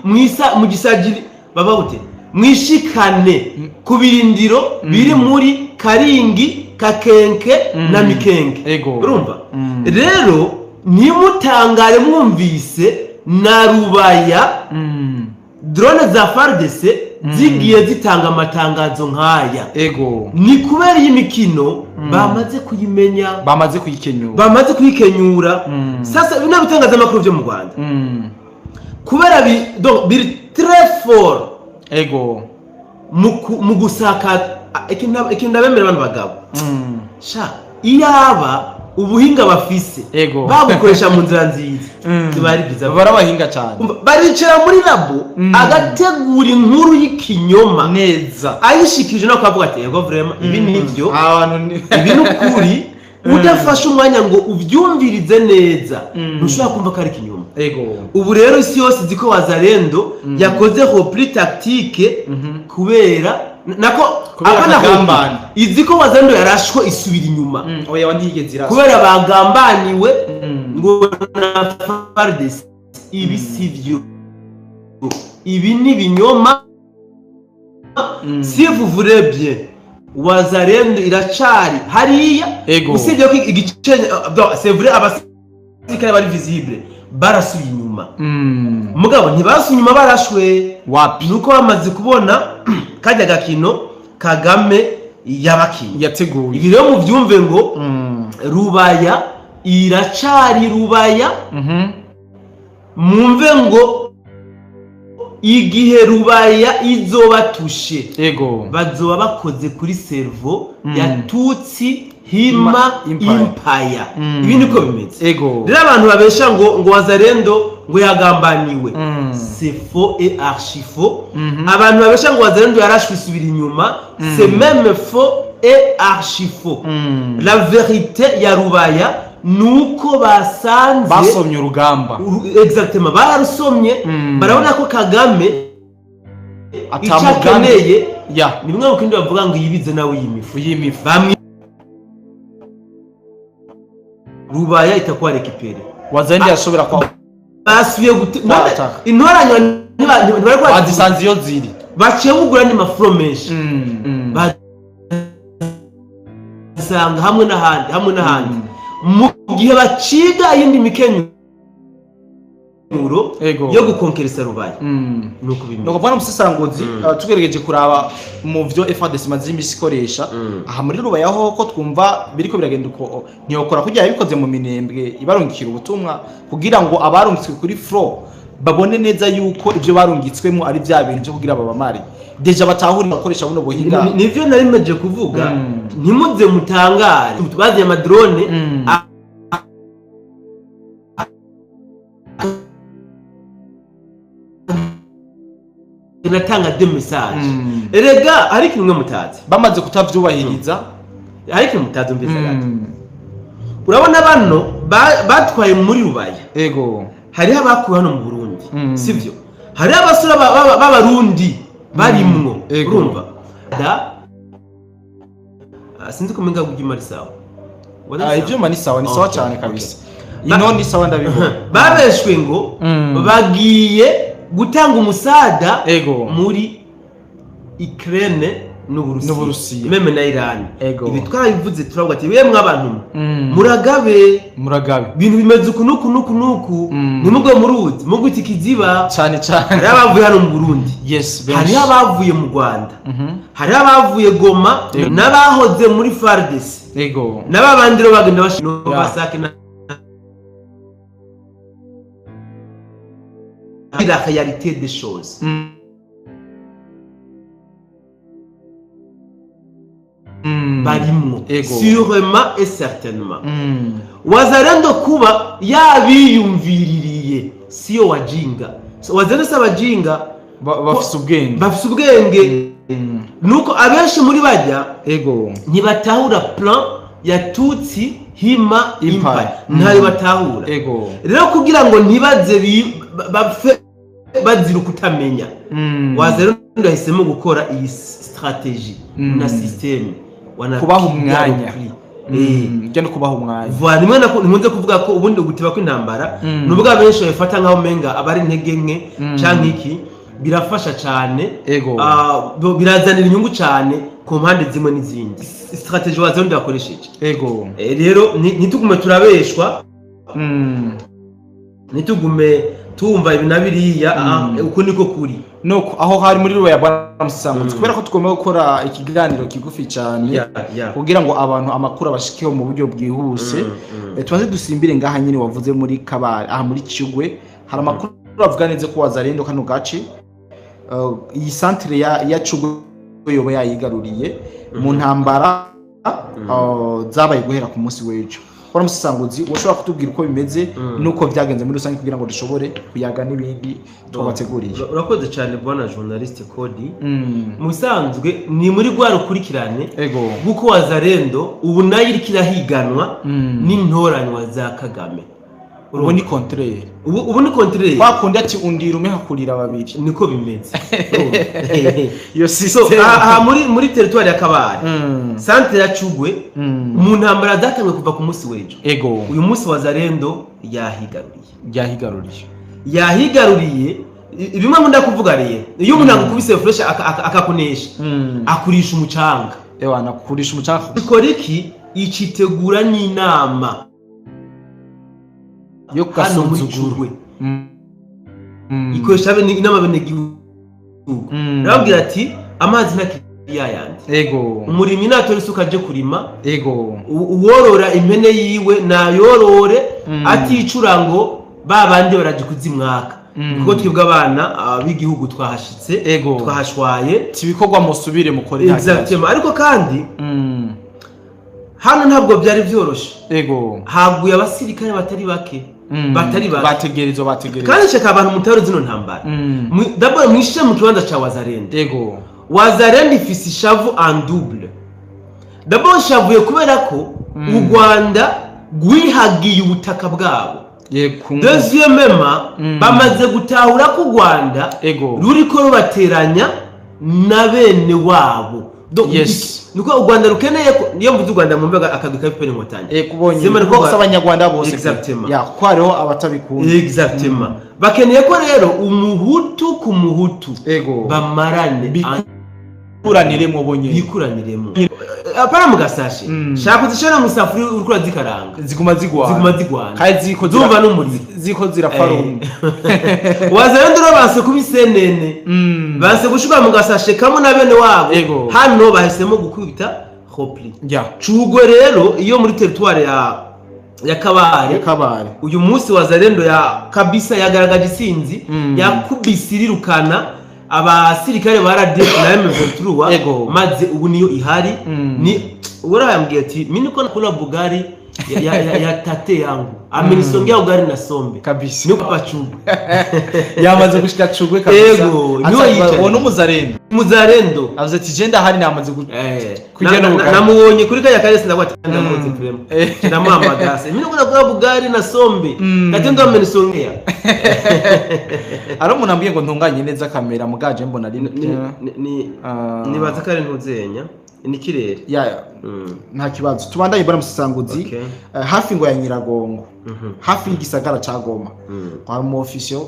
Mwisa mu gisagiri baba gute, mwishikane ku birindiro biri muri Karingi, Kakenke na Mikenke. Urumva rero, ntimutangare mwumvise na Rubaya drone za FARDC zigiye zitanga amatangazo nk'aya. Ni kubera iyi mikino bamaze kuyimenya. Bamaze kuyikenyura. Bamaze kuyikenyura. Sasa bino bitangazamakuru byo mu Rwanda, kubera donc biri très fort mu gusaka ikintu. Ndabemera abantu bagabo sha, iyaba ubuhinga bafise babukoresha mu nzira nziza, biba ari byiza. Barabahinga cyane. Umva, baricara muri labo, agategura inkuru y'ikinyoma neza, ayishikirije no akavuga ati: "Yego, vraiment ibi nibyo, abantu ibi ni ukuri." Udafashe umwanya ngo ubyumvirize neza, ntushobora kumva ko ari ikinyoma. Ubu rero isi yose izi ko Wazalendo yakoze repli tactique kubera nako Kubera apana repli. akagambane. Izi ko Wazalendo yarashwe isubira inyuma Oya, ntigeze irasa. kubera bagambaniwe ngo na FARDC. Ibi si byo, ibi ni ibinyoma. Si vous voulez bien, Wazalendo iracari hariya. Usibye ko igice, bon, c'est vrai, abasirikare bari visible barasubiye inyuma, mugabo ntibasubiye inyuma barashwe. Wapi. Nuko bamaze kubona kajya gakino Kagame yabakiye. Yateguye. Ibi rero mubyumve ngo Rubaya iracari Rubaya. Mwumve ngo igihe Rubaya izoba touchée, bazoba bakoze kuri cerveau ya Tutsi Hima Empire. Empire. Ibi niko bimeze. Rero abantu babesha ngo Wazalendo ngo yagambaniwe, c'est faux et archi faux. Abantu babesha ngo Wazalendo yarashwe isubira inyuma, c'est même faux et archi faux. La vérité ya Rubaya nuko basanze basomye urugamba. Exactement, bararusomye, barabona ko Kagame icyo Atamugambi akeneye ya ni bimwe mu kindi bavuga ngo yibize nawe yimifu. Uyimifu. Bamwe Rubaya itakuwa récupérée. Wazalendo yashobora kwa Basubiye Kwataka. Intoranywa ntibari bazisanze iyo ziri. Baciye bugura andi mafuro menshi, basanga hamwe n'ahandi, hamwe n'ahandi, mu gihe baciga iyindi mikenyuro yo gukonkeresa Rubaya. Nuko bimeze. Ni ukuvuga n'umusesanguzi, tugerageje kuraba mu vyo FARDC imaze imisi ikoresha aha muri Rubaya, ho ko twumva biriko biragenda uko, ntiyokora kugira yabikoze mu Minembwe, ibarungikira ubutumwa kugira ngo abarungitswe kuri front babone neza yuko ibyo barungitswemo ari bya bintu byo kugira babamare, déjà batahurira bakoresha buno buhinga. Nivyo nari meje kuvuga. Ntimuze mutangare baziye ama drone. Natanga des messages. Erega hari ikintu mwe mutazi. Bamaze kutavyubahiriza. Hari ikintu mutazi, umvise gato. Urabona bano batwaye muri Rubaya, hariho abakuwe hano mu Burundi, sivyo? Hariho abasore b'abarundi barimwo. Urumva da. Ah, sinzi ko umenga ibyuma ari sawa. Ubona Ah, ari sawa? Ivyuma ni sawa, ni sawa cyane kabisa. Ino ni sawa, ndabibona. Babeshwe ngo bagiye gutanga umusada muri Ukraine. n'Uburusiya, même na Iran. Ibi twarabivuze, turavuga ati: "Yemwe abantu, muragabe, muragabe, ibintu bimeze uku nuku nuku nuku, ntimugwe mu ruzi, mugwita ikiziba." Cyane cyane. Hariho abavuye hano mu Burundi, hariho abavuye mu Rwanda, hariho abavuye Goma, n'abahoze muri FARDC, n'ababandi rero bagenda bashira basake na la réalité des choses. Barimwo sûrement et certainement. Wazalendo kuba yabiyumviririye, siyo wajinga. So, Wazalendo si abajinga. Bafise ubwenge. Bafise ubwenge. Nuko abenshi muri bajya ntibatahura plan ya Tutsi Hima Empire. Empire, ntayo batahura. Rero kugira ngo ntibaze bapfe bazira ukutamenya, Wazalendo yahisemo gukora iyi stratégie na système. Kubaha umwanya. Njya no kubaha umwanya. Voilà, rimwe nkunze kuvuga ko ubundi guteba kw'intambara, nubwo abenshi babifata nk'aho umenga aba ari intege nke canke iki, birafasha cane. Birazanira inyungu cane ku mpande zimwe n'izindi. Stratégie Wazalendo yakoresheje. Rero ntitugume turabeshwa, ntitugume tumva ibi na biriya, uku niko kuri. Nuko aho hari muri Rubaya, bwana Musangutse, kubera ko tugomba gukora ikiganiro kigufi cyane kugira ngo abantu amakuru abashikeho mu buryo bwihuse, tubanze dusimbire ngaha nyine wavuze muri Kabare, aha muri Kigwe hari amakuru avuga neza ko Wazalendo kano gace, iyi centre ya Cugwe yoba yayigaruriye mu ntambara zabaye guhera ku munsi w'ejo. Bwana Musanguzi, ushobora kutubwira uko bimeze nuko vyagenze muri rusange kugira ngo dushobore kuyaga n'ibindi twabateguriye? Urakoze cyane, bwana journaliste Kodi. Mu bisanzwe ni muri rwa rukurikirane bw'uko Wazalendo ubu nayo iriko irahiganwa n'intoranywa za Kagame. Ubu ni contraire. Ubu ni contraire. Kwa kundi ati undira umwe hakurira babiri. Niko bimeze. Iyo So, system. Aha muri territoire ya Kabare, centre ya Cugwe, mu ntambara zatangiye kuva ku munsi w'ejo, uyu munsi Wazalendo yahigaruriye. Ryahigaruriye. Yahigaruriye. Bimwe nkunda kuvuga rero, iyo umuntu agukubise flèche akakunesha, akurisha umucanga. Ewa, nakurisha umucanga. Ikora iki? Icitegura n'inama yo hano muri gasuzuguro. Cugwe. Ikoresha inama benegihugu, arababwira ati: "Amazi ntakiri yayandi. Umurimyi natora isuka aje kurima, uworora impene yiwe nayorore, aticura ngo ba bandi baraje kuzimwaka, kuko twebwe abana b'igihugu twahashitse, twahashwaye." Ibikorwa musubire mukore nta kibazo. Exactement. Ariko kandi hano ntabwo byari byoroshe. Haguye abasirikare batari bake, batari bake. Bategerezwa, bategerezwa. Kandi shaka abantu mutari zino ntambara, d'abord mwishe mu kibanza ca Wazalendo. Wazalendo ifise ishavu en double. D'abord shavuye kubera ko u Rwanda rwihagiye ubutaka bwabo. Deuxièmement, bamaze gutahura ko u Rwanda ruriko rubateranya na bene wabo. Niko u Rwanda rukeneye ko, niyo mvuze u Rwanda mwumve akagwi ka FPR Inkotanyi. Kubonye Sema kuko niko abanyarwanda bose. Exactement. Ya, kuko hariho abatabikunda. Exactement. Bakeneye ko rero umuhutu ku muhutu bamarane, bikuraniremo bonyene. Bikuraniremo, apana mu gasashe. Shaka uzishira mu safuriya uriko urazikaranga, ziguma zigwana. Ziguma zigwana. Kandi ziko zumva n'umuriro. Ziko zirapfa rumwe. Wazalendo rero banse kuba isenene, banse gushirwa mu gasashe kamwe na bene wabo. Hano bahisemo gukubita repli. Cugwe rero iyo muri territoire ya Kabare, Kabare, uyu munsi Wazalendo ya kabisa yagaragaje isinzi, yakubise irirukana abasirikare ba RDF na M23, maze ubu niyo ihari. Ni urayambwiye ati: "Mimi niko nakula bugari ya tate yangu, amenisongea ugali na sombe." Niko pa Cugwe. Yamaze gushika Cugwe kabisa. Ego, niwe yicaye. Uwo n'umuzarendo. Muzarendo. Avuze ati: "Je ndahari, namaze kurya n'ubugari." Namuonye kuri kaya kare, sindagwa ati ndamuzi vraiment. Ndamuhamagara: "Mimi niko nakula bugari na sombe, tate ndo amenisongea." Ari umuntu ambwiye ngo ntunganye neza kamera, mugaje mbona ari Nibaza ko ari ntuzenya ni kirere. Ya, nta kibazo, tubandanye, bwana Musasanguzi. Hafi ngo ya Nyiragongo, hafi y'igisagara ca Goma, hari umu officier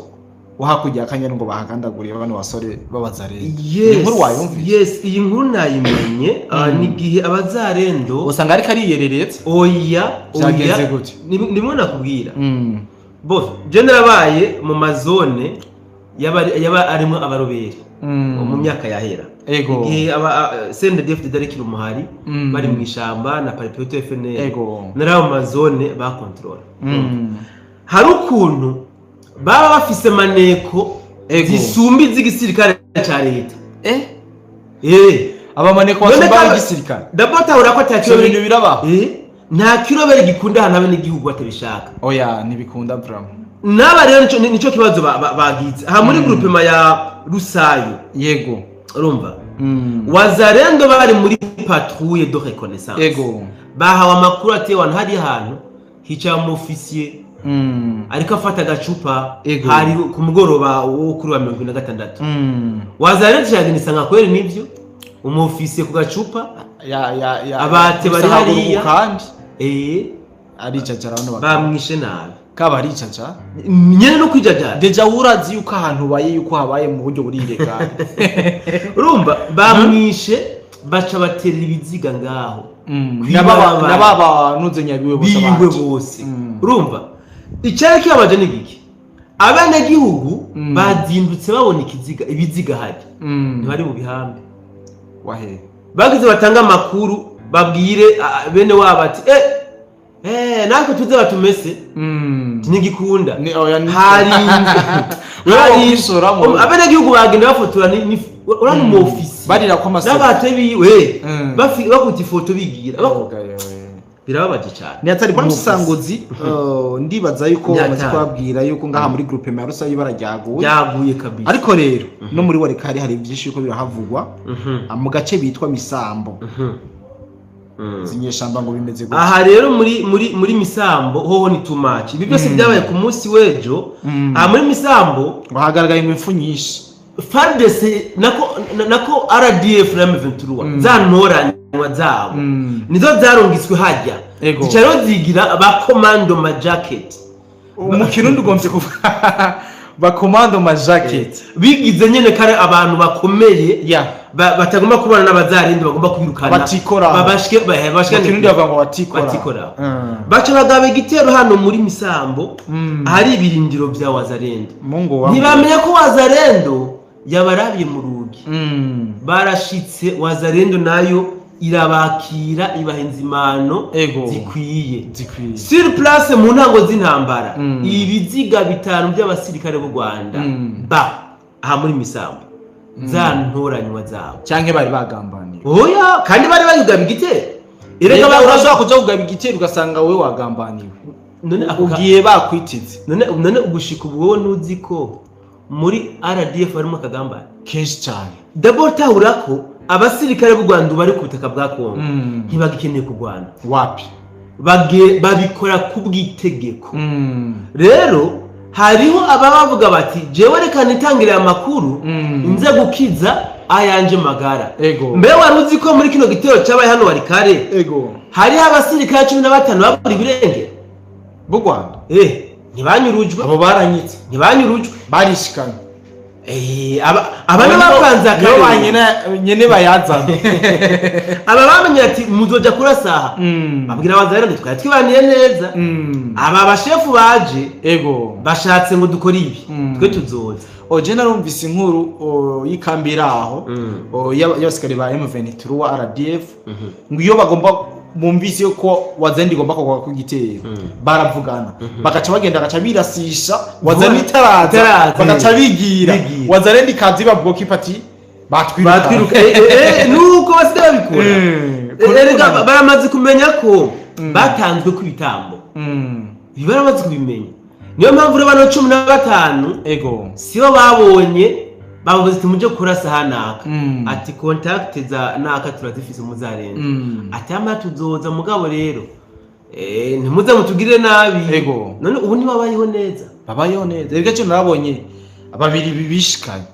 wo hakurya ya Kanyaru ngo bahagandaguriye bano basore b'abazarendo. Yes. Iyi nkuru wayumvise? Yes, iyi nkuru nayimenye. Ni igihe abazarendo Usanga ariko ariyereretse. Oya. Vyagenze Oya. gute? Nimwe nakubwira bo je narabaye mu mazone yaba arimo abaroberi mu myaka yahera, igihe aba CNDD-FDD arikiri umuhari, bari mu ishamba na Palipehutu FNL. Naraba mu mazone bakontorora, hari ukuntu baba bafise maneko zisumba iz'igisirikare ca leta. Abamaneko None basumba igisirikare? D'abord tahura ko ata Ivyo kiroberi bintu birabaho? Nta kiroberi gikunda ahantu abenegihugu batabishaka. Oya, ntibikunda vraiment. N'aba rero nico kibazo bagize aha muri groupement ya Rusayo. Urumva, wazarendo bari muri patrouille de reconnaissance, bahawe amakuru ati abantu hari ahantu hicaye umu officier ariko afata agacupa. Hari ku mugoroba wo kuri wa 26. Wazarendo cyagenda isanga kweri nivyo, umu officier ku gacupa. Ya ya ya. Abate bari Gusa haguruka. hariya. Kandi aricacara bano Bamwishe nabi. Kaba aricaca. Nyene no kwijajara. Déjà urazi yuko ahantu ubaye yuko habaye mu buryo buri illégal. Urumva, bamwishe baca baterera ibiziga ngaho kw'ibarabara. Nababa nuze nyabiwe bose Biwe abandi. bose. Urumva, icyari kibabaje ni giki? Abenegihugu bazindutse babona ikiziga, ibiziga hari, ntibari mu bihambe. Wahe? Bagize batanga amakuru, babwire bene wabo ati natwe tuze batumese, ntigikunda. Ni oya ni Harinze Wewe hari wokwisoramo. Abenegihugu bagenda bafotora urana umu ofisi Barira ko amasoko. n'abate biwe bakuta ifoto bigira. Oga yewe. Birababaje cyane. Ni atari bwana Umu ofisi. Musangozi, ndibaza yuko Ni bamaze hatari. kubabwira yuko ngaha muri groupe ya Rusayi ibara ryaguye. Ryaguye kabisa. Ariko rero no muri Walikale hari byinshi yuko birahavugwa, mu gace bitwa Misambo. Zinyeshamba ngo bimeze gutya. Aha rero muri Misambo hoho ni too much. Ibi byose byabaye ku munsi w'ejo. Aha muri Misambo ngo hagaragaye ngo impfu nyinshi. FARDC nako RDF na M23, za ntoranywa zabo, nizo zarungitswe hajya. Zica rero zigira ba commando ma jacket. Mu Kirundi ugombye kuvuga ba commando ma jacket. Bigize nyene kare abantu bakomeye, batagomba kubana n'abazarindi, bagomba kubirukana. Batikoraho. Babashike Mu bashike. Kirundi bavuga ngo batikora. Batikoraho. Baca bagaba igitero hano muri Misambo, ahari ibirindiro bya Wazarendo. Mungu wa Ntibamenya ko Wazarendo yabarabiye mu rugi. Barashitse, Wazarendo nayo irabakira, ibaha inzimano zikwiye. Zikwiye. Sur place mu ntango z'intambara, ibiziga 5 by'abasirikare b'u Rwanda ba aha muri Misambo, za ntoranywa zabo. Canke bari bagambaniye? Oya, kandi bari bayugaba igitero erega. Rega urashobora kuja kugaba igitero ugasanga wowe wagambaniwe. None ako Ugiye bakwiteze. None ugushika ubu wowe ntuzi ko muri RDF harimo akagambane? Kenshi cyane. D'abord tahura ko abasirikare b'u Rwanda bari ku butaka bwa Kongo ntibagikeneye kurwana. Wapi. Babikora ku bw'itegeko. Rero hariho ababa bavuga bati jewe reka nitangire amakuru, nze gukiza ayanje magara. Mbe wari uzi ko muri kino gitero cyabaye hano wari kare, hariho abasirikare 15 babura ibirengero B'u Rwanda? Ntibanyurujwe. Abo baranyitse. Ntibanyurujwe. Barishikanye. Aba ni bapanze Nibo akarere. ba nyene bayazana. Aba bamenye ati muzoja kurasaha, babwira abazarendo ngo twari twibaniye neza, aba bashefu baje bashatse ngo dukore ibi, twe tuzoza. Oje narumvise inkuru y'ikambi iri aho, y'abasikari ba M23 RDF, ngo iyo bagomba bumvise ko Wazalendo igomba kugwa ku gitero, baravugana bagaca bagenda, bagaca birasisha Wazalendo itaraza. Itaraza. Bagaca bigira. Bigira. Wazalendo ikaza ibabwira ko ipati batwiruka. Batwiruka. Nuko basigaye babikora. Erega baramaze kumenya ko batanzwe ku ibitambo. Ibi baramaze kubimenya, niyo mpamvu rero bano 15 sibo babonye bavuze ati muje kurasa hanaka, ati contact za naka turazifise muzarenze, ati ama tuzoza mugabo rero ntimuze mutugirire nabi. None ubu ntibabayeho neza? Babayeho neza. Erega cyo narabonye babiri bibishikanye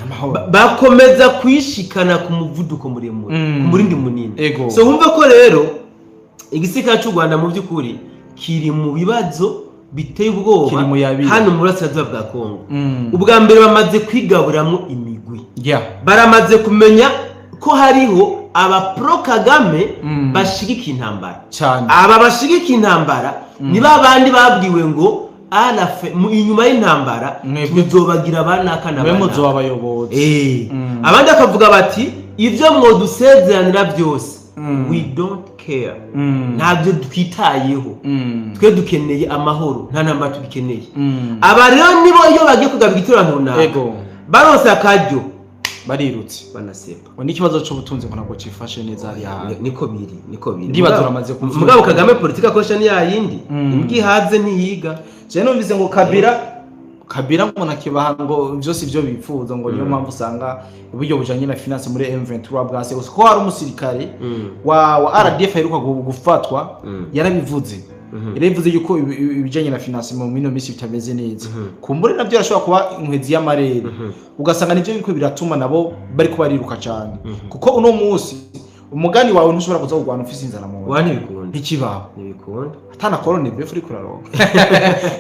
amahoro. Bakomeza kwishikana ku muvuduko muremure, ku murindi munini. So wumva ko rero igisirikare cy'u Rwanda mu by'ukuri kiri mu bibazo. biteye ubwoba Kiri mu yabiri. hano mu burasirazuba bwa Kongo. Ubwa mbere, bamaze kwigaburamwo imigwi, baramaze kumenya ko hariho aba pro Kagame bashigikiye intambara. Aba bashigikiye intambara ni ba bandi babwiwe ngo inyuma y'intambara tuzobagira banaka na mwe banaka. Muzoba abayobozi. Abandi bakavuga bati: "Ibyo mwodusezeranira byose, we don't care, ntabyo twitayeho, twe dukeneye amahoro, nta ntambara tugikeneye." Aba rero nibo iyo bagiye kugaba igitero ahantu runaka, baronse akaryo, barirutse, banasepa. Ngo n'ikibazo c'ubutunzi ngo ntabwo cifashe neza hariya hantu. Niko biri, niko biri. Ndibaza uramaze kuvyumva. Mugabo Kagame politiki akoresha ni yayindi: imbwa ihaze ntiyiga. Je numvise ngo Kabila ngo nakibaha ngo byose ibyo bifuza, ngo niyo mpamvu usanga uburyo bujanye na finance muri M23 bwase gusa, ko hari umusirikare wa RDF aheruka gufatwa, yarabivuze, yarabivuze yuko ibijanye na finance mu mino minsi bitameze neza. Kumbure nabyo arashobora kuba inkwezi y'amarere, ugasanga nivyo biriko biratuma nabo bariko bariruka cyane, kuko uno munsi umugani wawe ntushobora kuza kurwana ufise inzara mu nda. Wa, ntibikunda. Ntikibaho. Ntibikunda. Atana korone befu uriko uraronka.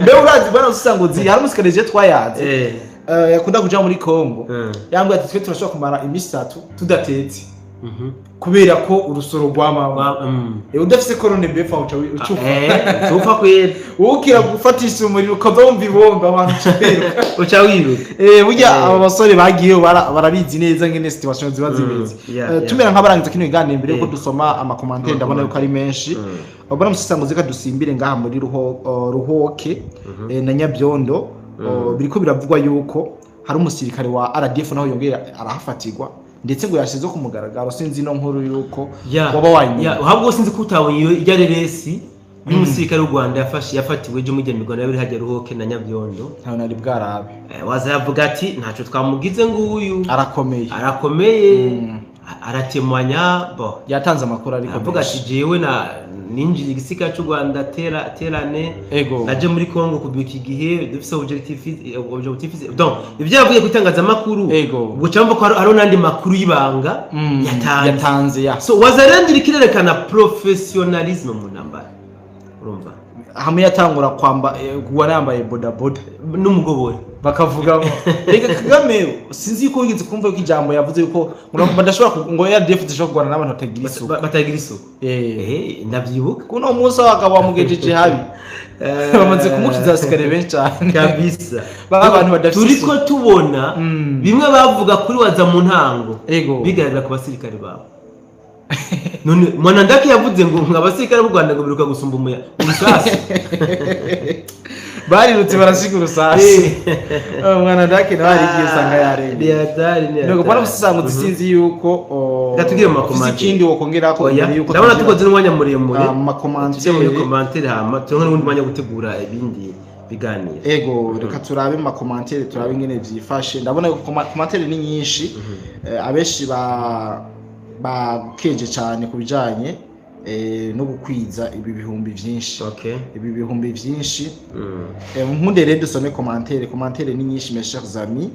Mbe urazi bana usanga uzi hari umusirikare je twayaze, yakunda kuja muri Congo, yambwiye ati: "Twe turashobora kumara iminsi 3 tudatetse kubera ko urusoro rwa mama." Udafise korone befu aho uca ucufa. Ucupfa kwera. Ukira gufatisha umuriro ukaza wumva ibombe, abantu uca wiruka. Uca wiruka. Burya aba basore bagiye barabizi neza ngene situation ziba zimeze. Tumera nk'abarangiza kino kiganiro mbere yuko dusoma ama commentaires, ndabona yuko ari menshi. Ubona musisango zika dusimbire ngaha muri Ruhoke na Nyabyondo. Biriko biravugwa yuko hari umusirikare wa RDF naho yongera arahafatirwa, ndetse ngo yashize ku mugaragaro. Sinzi ino nkuru yuko waba wayimenya. Ya, ahubwo sinzi ko utabonye iyo ijya reresi y'umusirikare w'u Rwanda yafashe, yafatiwe ejo muri mirwano yabiri hajya Ruhoke na Nyabyondo. Ntawe nari bwarabe. Waza yavuga ati: "Ntacyo twamugize nguyu." Arakomeye. Arakomeye, aratemanya bo. Yatanze amakuru ariko aravuga ati: menshi. "Jewe na ninjira igisirikare cy'u Rwanda tera terane, naje muri Congo kuva iki gihe dufise objectif." Donc ibyo yavuye ku itangazamakuru, ubwo cyangwa ko hariho n'andi makuru y'ibanga yatanze. Yatanze ya. So Wazalendo iriko irerekana professionnalisme mu ntambara, urumva? Hamwe yatangura kwamba kuba yambaye bodaboda n'umugobore. Bakavuga ngo reka Kagame, sinzi yuko wigeze kumva yuko ijambo yavuze yuko ngo badashobora ngo RDF zishobora kurwana n'abantu batagira isuku. Batagira isuku. Ndavyibuka. Kuno munsi abagabo bamugejeje habi, bamaze kumukiza abasirikare benshi cyane. Kabisa. Ba bantu badafise Turiko isuku. tubona bimwe bavuga kuri waza mu ntango bigaragara ku basirikare babo. None Mwanandaki yavuze ngo abasirikare b'u Rwanda ngo biruka gusumba umuya urusasu. Barirutse barasiga urusasu. Umwana ndake nawe hari igihe usanga yarengeye. Ni hatari, ni Nuko bwana hatari. musisango, sinzi yuko Reka tugire mu ufise ma commentaires. ikindi wokongera ko Oya, imbere yuko ndabona tugira tukoze n'umwanya muremure. Mu Tujye muri ma commentaires. commentaires, hama turonke n'ubundi mwanya wo gutegura ibindi biganiro. Ego, reka turabe mu ma commentaires, turabe ingene vyifashe. Ndabona yuko commentaires ni nyinshi. Abenshi ba bakeje cyane ku bijanye no gukwiza ibi bihumbi vyinshi, ibi bihumbi vyinshi. Nkunde rero dusome commentaire. Commentaire ni nyinshi, mes chers amis.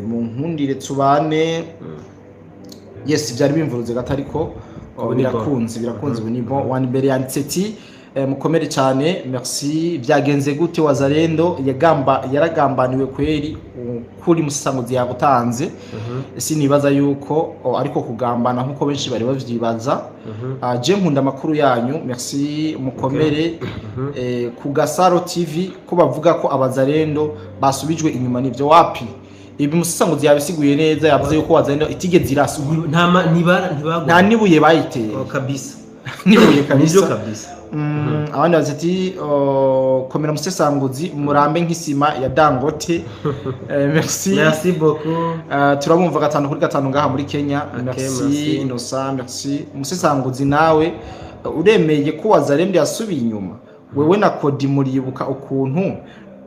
Mu nkundire tubane. Yes, byari bimvuruze gato ariko Ubu ni bon. birakunze, birakunze, ubu ni bon. Wani mbere yanditse ati: "Mukomere cyane, merci. Byagenze gute? Wazalendo yagamba yaragambaniwe kweri. Kuri musanguzi yagutanze, sinibaza yuko ariko kugambana nkuko benshi bari bavyibaza. Je nkunda amakuru yanyu, merci, mukomere. Ku Gasaro TV ko bavuga ko abazalendo basubijwe inyuma, nivyo wapi?" Ibi musanguzi yabisiguye neza, yavuze yuko wazalendo itigeze iraswa. Nta ntibara ntibagwa. Nta nibuye bayiteye. Oh, kabisa. Nibuye Nivyo. Kabisa. Kabisa. Abandi bazi ati: "Oh, komera musesanguzi, murambe nk'isima ya Dangote." Merci. Merci beaucoup. Turabumva gatanu kuri gatanu ngaha muri Kenya. Okay, merci, merci. Innocent, merci. Umusesanguzi nawe uremeye ko Wazalendo yasubiye inyuma? Wewe na Kodi muribuka ukuntu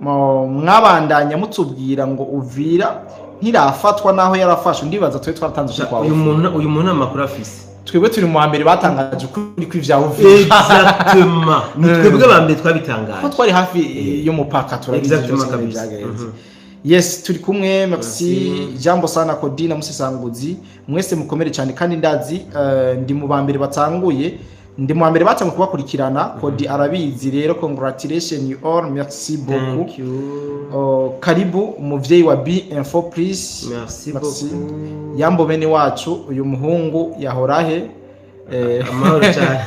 mwabandanya mutubwira ngo Uvira ntirafatwa naho yarafashwe? Ndibaza twe twaratanze ukuri kwa Uyu Uvira. muntu amakuru afise. Twebwe turi mu wa mbere batangaje ukuri kw'ivya Uvira. Exactement, ni twebwe ba mbere twabitangaje. Ko twari hafi y'umupaka, turabizi Exactement, byose ingene kabisa. byagenze. Yes, turi kumwe, merci. Merci. Jambo sana Kodi na musesanguzi mwese, mukomere cyane. Kandi ndazi ndi mu ba mbere batanguye. Ndi mu mbere batangiye kubakurikirana. Kodi arabizi rero. Congratulations you all, merci beaucoup. Thank you. Oh, karibu umuvyeyi wa B Info Plus. Merci Merci. beaucoup. Yambo bene wacu, uyu muhungu yahorahe? Amahoro cyane.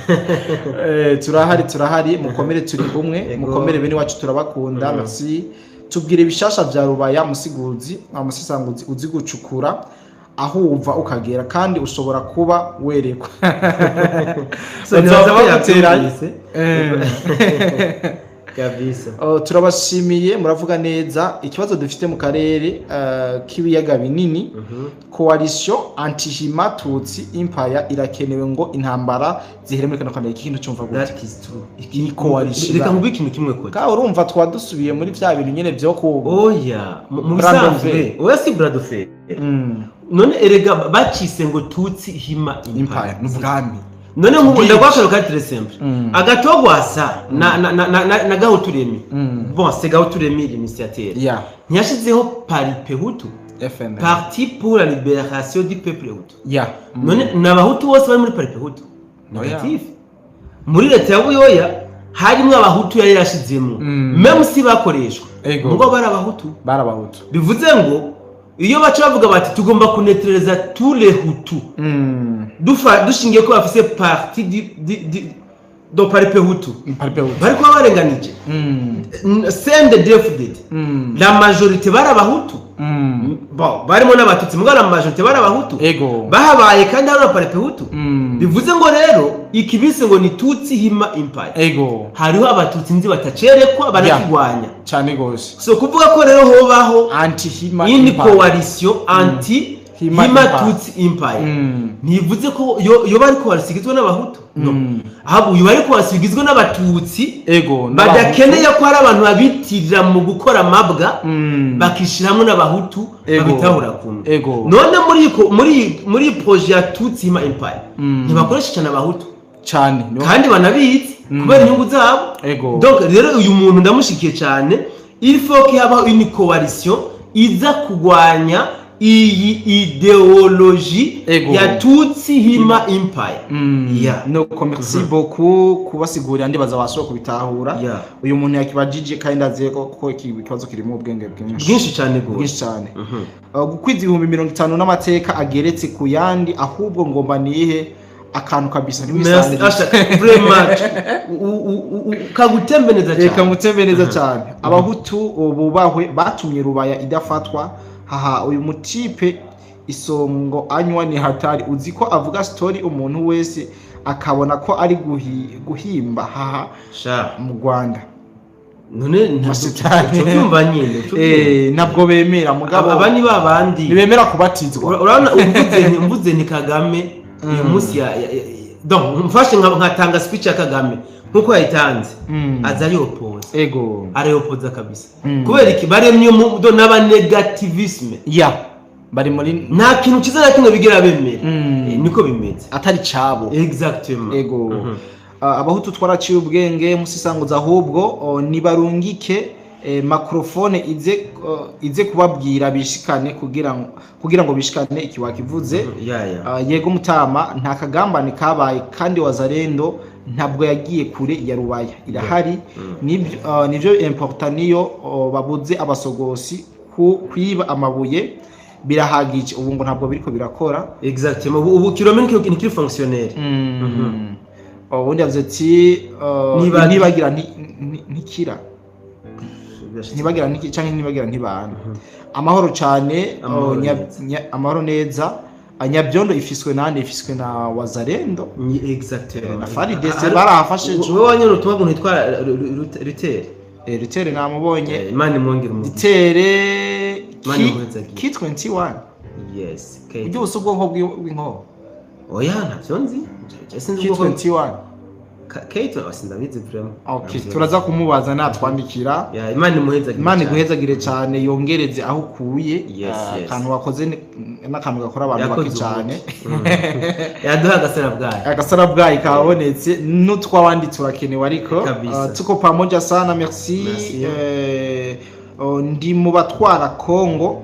Turahari, turahari, mukomere, turi kumwe. Yego. Mukomere bene wacu, turabakunda. Merci. Tubwire ibishasha vya Rubaya, musiguzi, amusisanguzi uzi gucukura aho uva ukagera, kandi ushobora kuba werekwa. So, nibaza ko Bazoba yabyumvise. Kabisa. Oh, turabashimiye, muravuga neza. Ikibazo dufite mu karere k'ibiyaga binini, coalition anti-Hima Tutsi Empire irakenewe ngo intambara zihere muri kano karere. Iki kintu cyumva gute? That is true. Iyi coalition. Reka nkubwire ikintu kimwe ko Ka urumva twa dusubiye muri vya bintu nyene vyo ku Oya, mu Bras de bisanzwe fer. oya, si bras de fer. None erega bacise ngo Tutsi Hima Empire Empire. n'ubwami. None nk'ubu Bwinshi. ndaguha ka très simple. Agatogwasa na Gahuturemi, bon, c'est Gahuturemi l'initiateur, ntiyashizeho Palipehutu? FN. Parti pour la libération du peuple hutu. None ni abahutu bose bari muri Palipehutu? Oya. Négatif. Muri leta ya Buyoya harimwo abahutu yari yarashizemo, même si bakoreshwa, ngo bari abahutu. Barabahutu. Bivuze ngo iyo baca bavuga bati tugomba kunetreza tous les hutu, dushingiye ko bafise parti du do Palipehutu, Palipehutu. bari kuba barenganije. CNDD-FDD, la majorité bari abahutu. Bon, barimo n'abatutsi, mugabo la majorité bari abahutu. Bahabaye kandi hari na Palipehutu. Bivuze ngo rero ikibise ngo ni Tutsi Hima Empire, hariho abatutsi nzi batacerekwa, barakigwanya. Cyane gose. So kuvuga ko rero hobaho anti Hima ini Empire. coalition anti Hima Hima Empire. Tutsi Empire, ntibivuze ko yoba ari coalition igizwe n'abahutu, no, ahubwo yoba ari coalition igizwe n'abatutsi badakeneye ko hari abantu babitirira mu gukora amabwa, bakishyiramo n'abahutu, babitahura kumwe. None muri iyi projet ya Tutsi Hima Empire, ntibakoresha cyane abahutu? Cyane. Kandi banabizi kubera inyungu zabo. Donc rero uyu muntu ndamushikiye cyane. Il faut ko habaho une coalition iza kurwanya iyi idéologie ya Tutsi Hima Empire. Yeah. No, merci beaucoup kubasigurira, ndibaza bashobora kubitahura. Uyu muntu yakibajije kandi ndazi ko iki kibazo kirimo ubwenge bwinshi. Bwinshi cyane rwose. Bwinshi cyane. Gukwiza 50,000 n'amateka ageretse ku yandi, ahubwo ngomba nihe akantu kabisa. Merci. Ntiwisange. Asha, vraiment kagutembe neza Reka cyane. mutembe neza cyane. Abahutu bubahwe, batumye Rubaya idafatwa. Haha, uyu mutipe isongo anywa ni hatari. Uzi ko avuga story umuntu wese akabona ko ari guhimba? Haha. Sha. Mu Rwanda. None ntabwo Masitani. ubyumva nyine, ucubyumva. Ntabwo bemera mugabo. Aba ni babandi ntibemera kubatizwa. Urabona mvuze ni Kagame uyu munsi donc mfashe nkatanga speech ya Kagame nkuko yayitanze, aza yopoza. Arayopoza kabisa. Kubera iki? Baremye mu do n'aba négativisme. Ya, bari muri Nta kintu cyiza na kimwe bigera bemera. Niko bimeze. Atari cabo. Exactement. Ego. Abahutu twaraciye ubwenge musisanguza, ahubwo nibarungike microphone ize kubabwira bishikane, kugira ngo bishikane iki wakivuze. Ya. Yego mutama, nta kagambane kabaye, kandi Wazalendo ntabwo yagiye kure ya Rubaya, irahari. Nibyo important, niyo babuze abasogosi kwiba amabuye birahagije. Ubu ngo ntabwo biriko birakora. Exactement, ubu kilomètre ntikiri fonctionnel. Ubundi yavuze ati ntibagira ntikira, ntibagira canke ntibagira ntibana. Amahoro cyane. Amahoro neza. Amahoro neza. Nyabyondo ifiswe nande? Ifiswe na Wazalendo. Exactement. Na FARDC barahafashe ejo. Wowe wanyine ubutumwa bw'umuntu witwa Rutere. Rutere namubonye. Imana imwongere umugisha. Rutere. Imana imuhezagire. K21. Yes, K. Ujya ubusa ubwonko bw'inkoho. Oya, ntabyo nzi. Je sinzi ubwoko. K21. Kate, oh, sindabizi vraiment. Okay, turaza kumubaza natwandikira. Ya, Imana imuhezagire Imana cyane. iguhezagire cyane, yongereze aho ukuye. Akantu wakoze n'akantu gakora abantu bake Yakoze cyane. ubuki. Yaduha agasara bwayo. Agasara bwayi kabonetse, n'utwabandi turakenewe ariko. Kabisa. Tuko pamoja sana, merci. Merci. Oh, ndi mu batwara Kongo,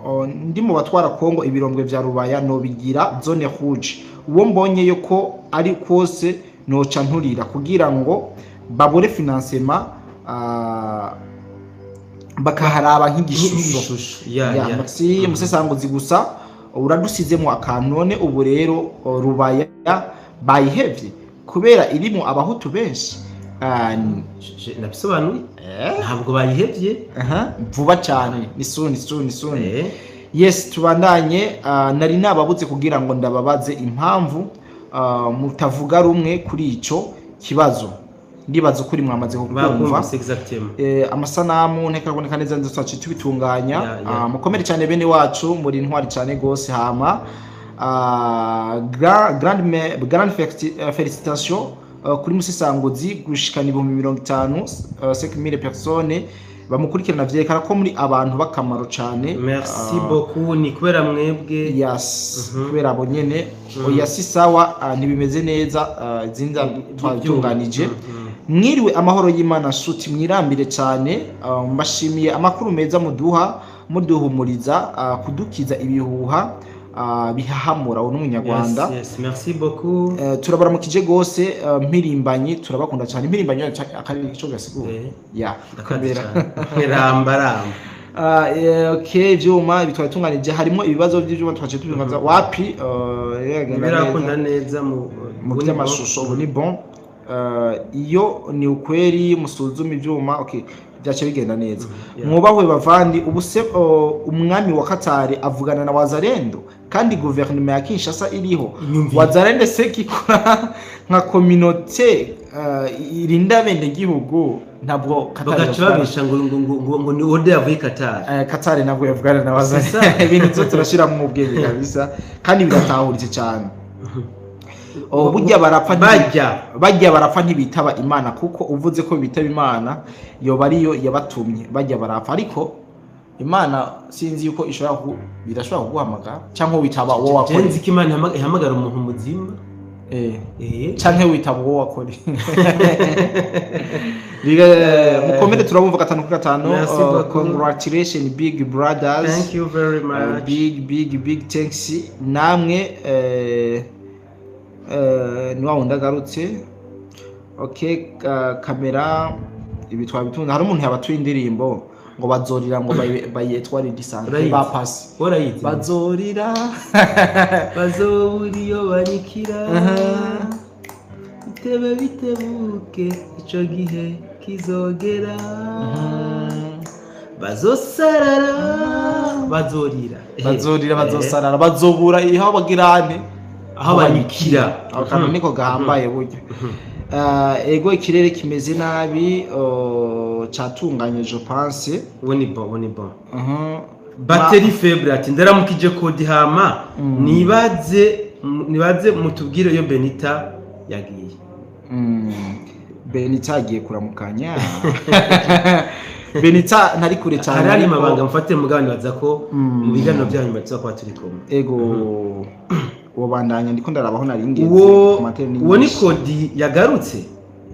oh, ndi mu batwara Kongo, ibirombwe vya Rubaya nobigira zone rouge. Uwo mbonye yo ko ari kose Noca nturira kugira ngo babure financement, bakaharaba nk'igishusho. Nk'igishusho, ya. Ya, ya. Merci musesanguzi, gusa uradusizemo akantu. None ubu rero Rubaya bayihevye kubera irimo abahutu benshi? Nabisobanuye, ntabwo bayihevye. Aha, vuba cyane, ni soon, soon, soon. Yes, tubandanye. Nari nababuze kugira ngo ndababaze impamvu mutavuga rumwe kuri ico kibazo. Ndibaza ukuri mwamaze kukumva. Bakumvise exactement. Amasanamu ntekaboneka neza, nzo twaciye tubitunganya. Ya. Mukomere cyane bene wacu, muri intwari cyane gose. Hama grande félicitation kuri Musesanguzi gushikana 50.000, 5000 personnes bamukurikirana, vyerekana ko muri abantu b'akamaro cyane. Merci beaucoup, ni kubera mwebwe. Yes, kubera abo nyene. Oya, si sawa, ntibimeze neza, izindi twabitunganije. Mwiriwe amahoro y'Imana nshuti, mwirambire cyane. Mbashimiye amakuru meza muduha, muduhumuriza, kudukiza ibihuha bihahamura. Uwo n'umunyarwanda. Yes, merci beaucoup. Turabaramukije gose, Mpirimbanyi, turabakunda cyane. Impirimbanyi akari ico gasigura. Ya. Ndakazi Kubera cyane, ramba ramba. Okay, ivyuma bitwatunganije, harimo ibibazo by'ivyuma twaciye tubibaza wapi, biragenda Birakunda neza. Neza mu Mu by'amashusho ubu ni bon. Iyo ni ukweri musuzume ivyuma, okay, byaciye bigenda neza. Mwubahwe bavandi. Ubu se umwami wa Katari avugana na Wazalendo kandi guverinoma ya Kinshasa iriho? Inyumvire. Wazalendo se kikora nka communauté irinda bene gihugu, ntabwo Katari Bagaca bavugana. babesha ngo ni order yavuye Qatar. Katari ntabwo yavugana na Wazalendo. C'est ça. Ibintu byo turashira mu bwenge kabisa, kandi biratahuritse cyane. Oh, burya barapfa Bajya bajya barapfa ntibitaba Imana, kuko uvuze ko bitaba Imana yoba ariyo yabatumye. Bajya barapfa, ariko Imana sinzi yuko ishobora birashobora kuguhamagara cyangwa witaba uwo wakoreye. Nzi ko Imana ihamagara umuntu muzima. Canke witaba uwo wakoreye. Mukomere, turabumva gatanu kuri gatanu. Merci beaucoup. Congratulations, big brothers. Thank you very much. Big big big thanks namwe. Ni wa wundi agarutse. Okay, kamera ibi twabitunze. Hari umuntu yabatuye indirimbo ngo bazorira, ngo bayetware disanzwe. Urayizi? Bapasi. Warayizi? Bazorira. Bazobura iyo banyikira, bitebe bitebuke, ico gihe kizogera, bazosarara, bazorira. Bazorira, bazosarara, bazobura aho bagirane. Aho banyikira. Akantu niko gahambaye burya. Ego, ikirere kimeze nabi, catunganye, je pense. Ubu ni bon, ubu ni bon. Batterie Batterie faible ati ndaramukije kodi, hama nibaze mutubwire iyo Benita yagiye. Benita agiye kuramukanya. Benita ntari kure cyane. Hari ariko amabanga mufate mugabo nibaza ko mu biganiro byanyu tuza kuba turi kumwe. Ego, uwo bandanya, ndiko ndarabaho nari ngeze. Uwo Commentaire ni uwo ni nyinshi. Kodi yagarutse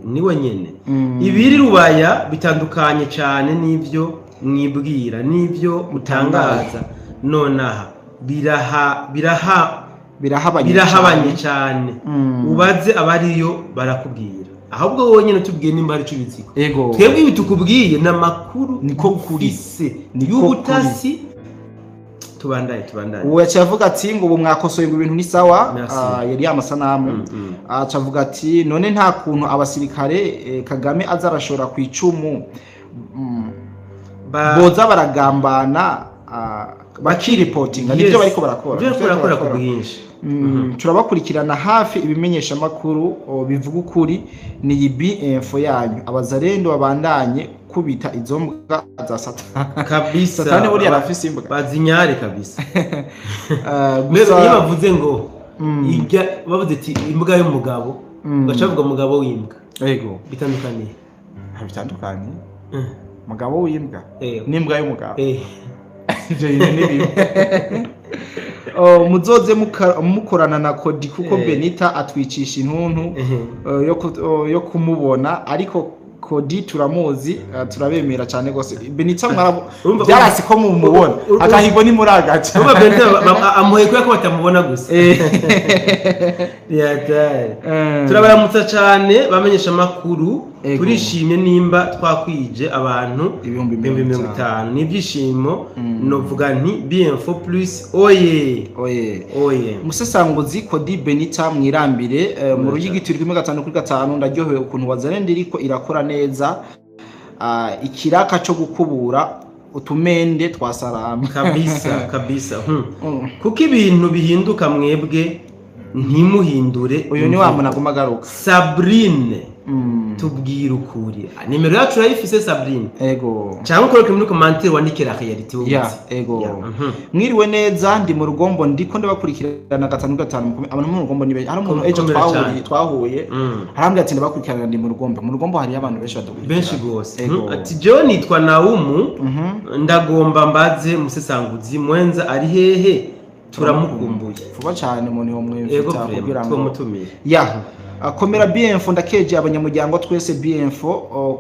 niwe nyene. Ibiri Rubaya bitandukanye cyane n'ibyo mwibwira n'ibyo utangaza nonaha, biraha biraha Birahabanye. Birahabanye cyane. Ubaze abariyo barakubwira. Ahubwo wowe nyine tubwiye nimba hari icyo ubiziko. Twebwe ibi tukubwiye ni amakuru Niko kuri. dufise Niko y'ubutasi. Tubandaye, tubandaye. Uwo yaciye avuga ati ngo ubu mwakosoye, ngo ibintu ni sawa. Merci. Yari amasanamu. Aca avuga ati none nta kuntu abasirikare Kagame aza arashora ku icumu, boza baragambana, bakiripotinga? Nibyo bariko barakora. Nibyo bariko barakora ku bwinshi. Turabakurikirana hafi, ibimenyeshamakuru bivuga ukuri ni iyi B-Info yanyu. Abazarendo babandanye kubita izo mbwa za Satani. Kabisa. Satani buriya arafise imbwa. Bazinyare kabisa. Gusa Iyo bavuze ngo bavuze ati imbwa y'umugabo, baca bavuga umugabo w'imbwa. Yego. Bitandukaniye? Bitandukanye. Umugabo w'imbwa n'imbwa y'umugabo. Ibyo bintu ni bimwe. Oh, muzoze mukorana na Kodi kuko Benita atwicisha intuntu yo kumubona, ariko Kodi turamuzi, turabemera cyane gose. Benita mwarabo Urumva- byarasi ko mumubona, agahigo ni muri agaca. Urumva Benita amuhoye kubera ko batamubona gusa. Yatari. Turabaramutsa cyane bamenyesha amakuru. Ego. Turishimye nimba twakwije abantu ibihumbi 50,000, ni ibyishimo. Novuga nti B-Info Plus oye! Oye! Oye! Umusesanguzi Kodi Benita mwirambire, mu Ruyigi turi kumwe gatanu kuri gatanu. Ndaryohewe ukuntu Wazalendo iriko irakora neza. Ikiraka co gukubura utumende twa Sarama. Kabisa kabisa. Kuko ibintu bihinduka, mwebwe ntimuhindure. Uyu ni wa muntu aguma agaruka. Sabrine, tubwire ukuri. Nimero yacu urayifise, Sabrine? Ego. Cyangwa ukoroke muri commentaire, wandike la réalité wowe Ya. uzi. Ego. Ya. Mwiriwe neza, ndi mu Rugombo, ndiko ndabakurikirana gatanu gatanu. Abantu mu Rugombo ni benshi. Hari umuntu ejo Komera twahuye cyane. twahuye arambwira ati ndabakurikirana, ndi mu Rugombo. Mu Rugombo hariyo abantu benshi badukurikirana. Benshi gose. Ego. Ati jewe nitwa Naumu, ndagomba mbaze musesanguzi Mwenza ari hehe, turamukumbuye. Vuba cyane umuntu Ego. yomwimvita kugira Vraiment ngo twamutumiye. Ya, komera B-Info, ndakeje abanyamuryango twese B-Info,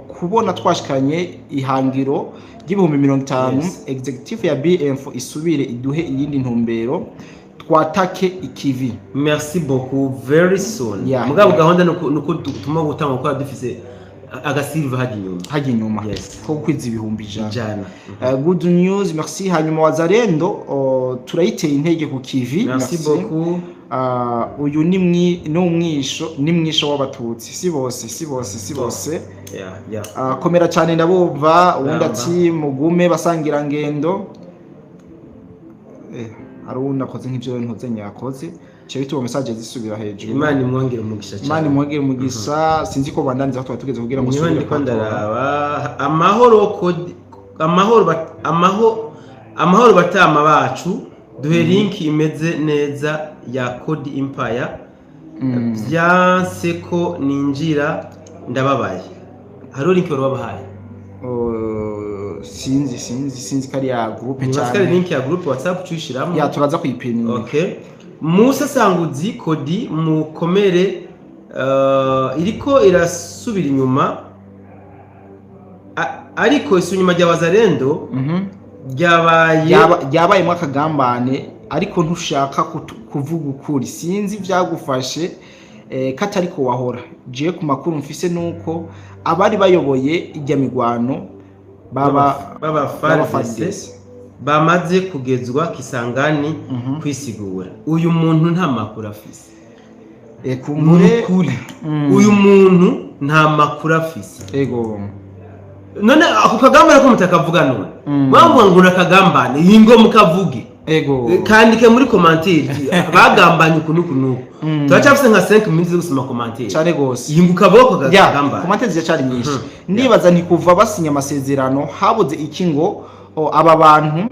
kubona twashikanye ihangiro ry'ibihumbi 50. Executive ya B-Info isubire iduhe iyindi ntumbero, twatake ikivi. Merci beaucoup, very soon. Mugabo gahunda nuko tuma gutanga gukora dufise agasilva hajya inyuma. Hajya inyuma. Ko gukwiza 100,000. 100. Good news, merci. Hanyuma Wazalendo, turayiteye intege ku kivi. Merci beaucoup. Uyu ni ni umwisho, ni mwisho w'Abatutsi, si bose, si bose, si bose. Yeah. Komera cyane, ndabumva. Uwundi Ramba. ati mugume basangira ngendo. Hari uwundi akoze nk'ibyo ntuze nyakoze cyo bituma message zisubira hejuru. Imana imwongere umugisha cyane. Imana imwongere umugisha. Sinzi ko bandaniza aho twari tugeze kugira ngo Niho usubire ndiko kwatora. Ndaraba amahoro kodi amahoro amahoro batama bacu, duhe link imeze neza ya Code Empire. Byanse ko ninjira, ndababaye. Hariho link wari wabahaye? Sinzi, sinzi, sinzi ko ari ya groupe Nibaza ko ari cyane. link ya groupe WhatsApp tuyishiramo. Ya, turaza kuyipininga. Okay, Musa Sanguzi Kodi mukomere, iriko irasubira inyuma. Ariko isubira inyuma rya Wazalendo ryabaye Ryabayemo akagambane, ariko ntushaka kuvuga ukuri. Sinzi ibyagufashe, katari ko wahora. Je ku makuru mfise nuko abari bayoboye ijya migwano baba baba baba FARDC FARDC. bamaze kugezwa Kisangani kwisigura. Uyu muntu nta makuru afise. Kumbure. Nukuri uyu muntu nta makuru afise. Ego. None ako kagambane ko mutakavuga none? Bavuga ngo nakagambane, iyi ngo mukavuge. Ego. Kandike muri commentaire bagambanye uku n'uku n'uku. Turacyafise nka 5 minutes zo gusoma commentaire. Cyane gose. Iyi ngo ukavuga ko Ya, kagambane. Commentaire ziracyari nyinshi. Ndibaza nti kuva basinya amasezerano habuze iki ngo aba bantu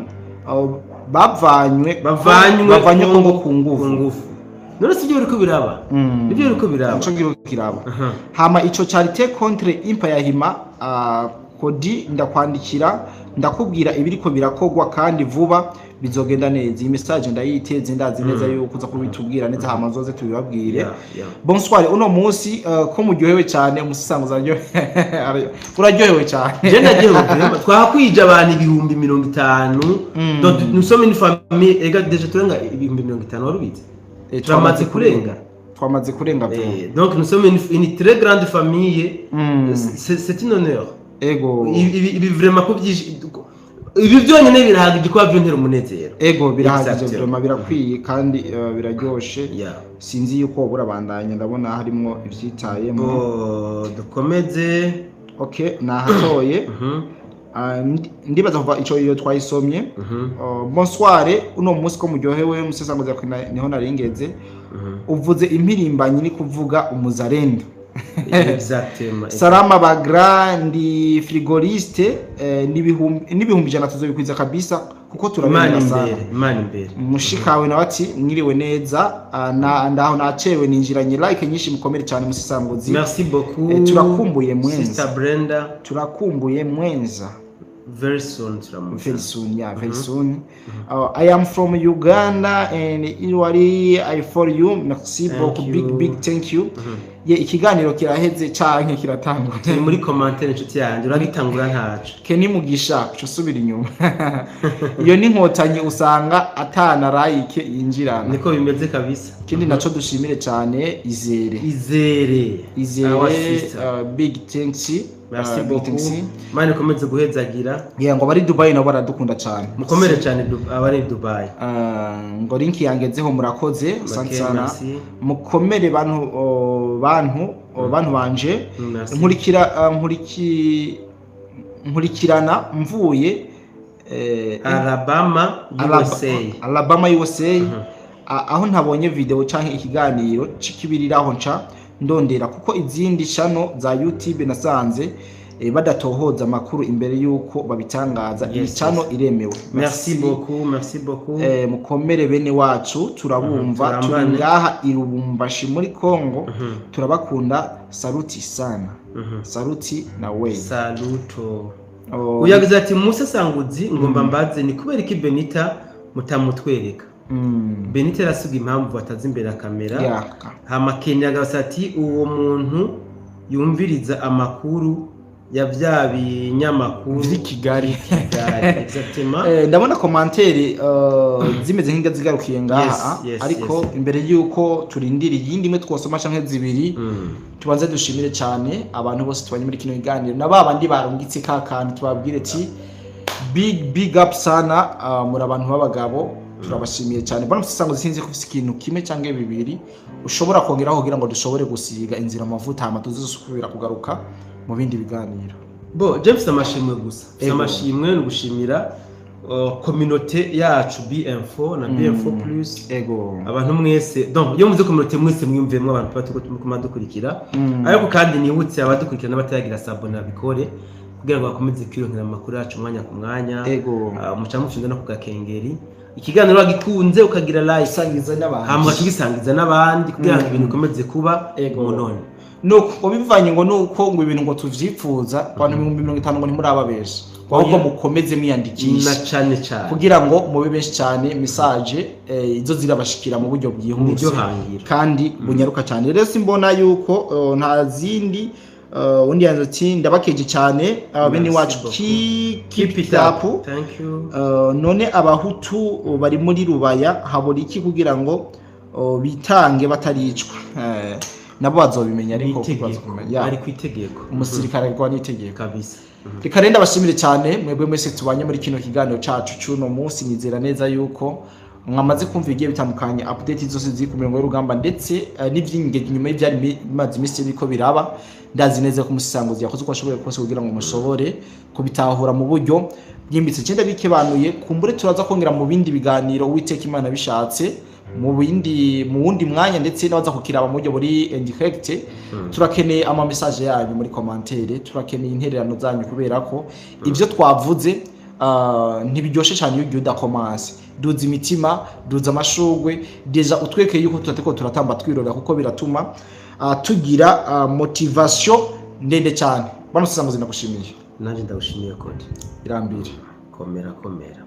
bavanywe Bavanywe bavanywe Kongo ku ku nguvu? Nguvu. None si byo biriko biraba? Nibyo biriko biraba. Ico ngiro kiraba. Hama ico charité contre impa ya hima, Kodi ndakwandikira, ndakubwira ibiriko birakogwa kandi vuba bizogenda neza. Iyi message ndayiteze, ndazi neza yuko uza kubitubwira neza, hama nzoze tubibabwire. Yeah. Bonsoir, uno munsi ko muryohewe cyane, umusisanguza uraryohewe cyane. Je ndagiye vraiment, twakwije abantu 50,000. Donc nous sommes une famille ega déjà turenga 50,000, wari ubizi? Turamaze kurenga. Twamaze kurenga vuba. Donc nous sommes une très grande famille. C'est un honneur. Ego. Ibi vraiment ko byinshi, ibi byonyine birahagije kuba byongera umunezero. Ego, birahagije. Exactement. Vraiment birakwiye kandi biraryoshe. Sinzi yuko burabandanya, ndabona harimo ivyitayemo. Bo, dukomeze. Okay, nahatoye. Ndibaza kuva ico iyo twayisomye. Bonsoir, uno munsi ko muryohewe, musesanguza niho naringeze. Uvuze impirimbanyi ni kuvuga umuzarendo. Exactement. Salama bagra, ndi frigoriste, n'ibihumbi 100 tuzobikwiza kabisa kuko Imana turabemera sana. imbere, Imana imbere. Mushikawe nawe ati mwiriwe neza, ndaho nacewe ninjiranye like nyinshi, mukomere cyane musisanguzi. Merci beaucoup. Turakumbuye Mwenza. Sister Brenda. Turakumbuye Mwenza. Very soon turamuza. Very soon, yeah, very soon. I am from Uganda and Iwari, I for you. Merci Thank beaucoup, big you. big thank you. Ye, ikiganiro kiraheze canke kiratangwa? Turi muri commentaire, inshuti yanjye, uragitangura ntaco. Kenny Mugisha, uca usubira inyuma. Iyo ni inkotanyi, usanga atana like yinjirana. Niko bimeze kabisa. Ikindi naco, dushimire cyane Izere. Izere. Izere. Our sister. Big thanks. Merci Big beaucoup. thanks. Imana ikomeze guhezagira. Yeah, ngo bari Dubai nabo baradukunda cyane. Mukomere cyane, abari Dubai. Ngo link yangezeho, murakoze. Asante Okay, sana. merci. Mukomere bantu, oh, bantu, oh, bantu banje. Merci. Nkurikira, nkurikirana mvuye Alabama, USA. Alabama, USA. Aho ntabonye video canke ikiganiro cikibiriraho, nca ndondera, kuko izindi channel za YouTube nasanze badatohoza amakuru imbere yuko babitangaza. Iyi channel iremewe. Merci beaucoup, merci beaucoup. Mukomere bene wacu, turabumva. Mhm, turi turambane. ngaha i Lubumbashi muri Congo, turabakunda. Saluti sana. Saluti na we. Saluto. Oh, Uyagize ati: "Musesanguzi, ngomba mbaze, ni kubera iki Benita mutamutwereka?" Benita arasiga impamvu bataza imbere ya kamera. Hama Kenya agasa ati: "Uwo muntu yumviriza amakuru ya bya binyamakuru vy'i Kigali." Kigali, exactement. Ndabona commentaire zimeze nk'ingazigarukiye ngaha, ariko imbere y'uko turindira iyindi imwe twosoma canke zibiri, tubanze dushimire cyane abantu bose tubanye muri kino kiganiro, na ba bandi barungitse ka kantu, tubabwire ati big big up sana. Muri abantu b'abagabo, turabashimiye cyane. Bano musango, sinzi ko ufise ikintu kimwe cyangwa bibiri ushobora kongeraho kugira ngo dushobore gusiga inzira amavuta, hama tuzosubira kugaruka mu bindi biganiro. Bo, James, amashimwe gusa. Mfise amashimwe, ni ugushimira communauté yacu BM4 na BM4 plus. Abantu mwese, donc iyo muze communauté mwese, mwiyumviyemo abantu tuba turiko dukurikira. Ariko kandi nibutse abadukurikira n'abataragira s'abonner bikore kugira ngo bakomeze kwironkera amakuru yacu umwanya ku mwanya. Muca mucinda no ku gakengeri, ikiganiro wagikunze ukagira like, usangiza n'abandi, hama ukagisangiza n'abandi kugira ngo ibintu bikomeze kuba umunoni. Nuko bivanye ngo nuko ngo ibintu ngo tuvyipfuza, abantu 50,000 ngo ntimuraba benshi, ngo ahubwo Oya. mukomeze mwiyandikishe Na cane cane. kugira ngo mube benshi cyane, message izo zirabashikira mu buryo bwihuse Niryo hangiro. kandi bunyaruka cyane. Rero simbona yuko nta zindi. Undi yanze ati: "Ndabakeje cyane, bene Merci wacu." beaucoup. Keep it up. Thank you. None abahutu bari muri Rubaya habura iki kugira ngo bitange bataricwa? Nabo bazobimenya, ariko N'itegeko. bazobimenya. Yeah. Ari ku itegeko. Umusirikare arwa n'itegeko. Kabisa. Reka rero ndabashimire cyane mwebwe mwese tubanye muri kino kiganiro cacu c'uno munsi. Nizera neza yuko mwamaze kumva ibigiye bitandukanye, update zose ziri ku mirongo y'urugamba, ndetse n'ivyingenzi nyuma y'ivyari bimaze iminsi biriko biraba. Ndazi neza ko umusisanguzi yakoze uko ashoboye kose kugira ngo mushobore kubitahura mu buryo bwimbitse. Cyenda bikebanuye, kumbure turaza kongera mu bindi biganiro, Uwiteka Imana bishatse, mu wundi mwanya, ndetse n'abaza kukiraba mu buryo buri indirect. Turakeneye ama message yanyu muri commentaire, turakeneye intererano zanyu, kubera ko ibyo twavuze ntibiryoshe cyane iyo ugiye udakomanse. Duza imitima, duza amashugwe, déjà utwekeye yuko tutateko turatamba twirora, kuko biratuma tugira motivation ndende cyane. Bano sisanguzi, ndagushimiye. Nanjye ndagushimiye, Kode. Irambire. Komera, komera.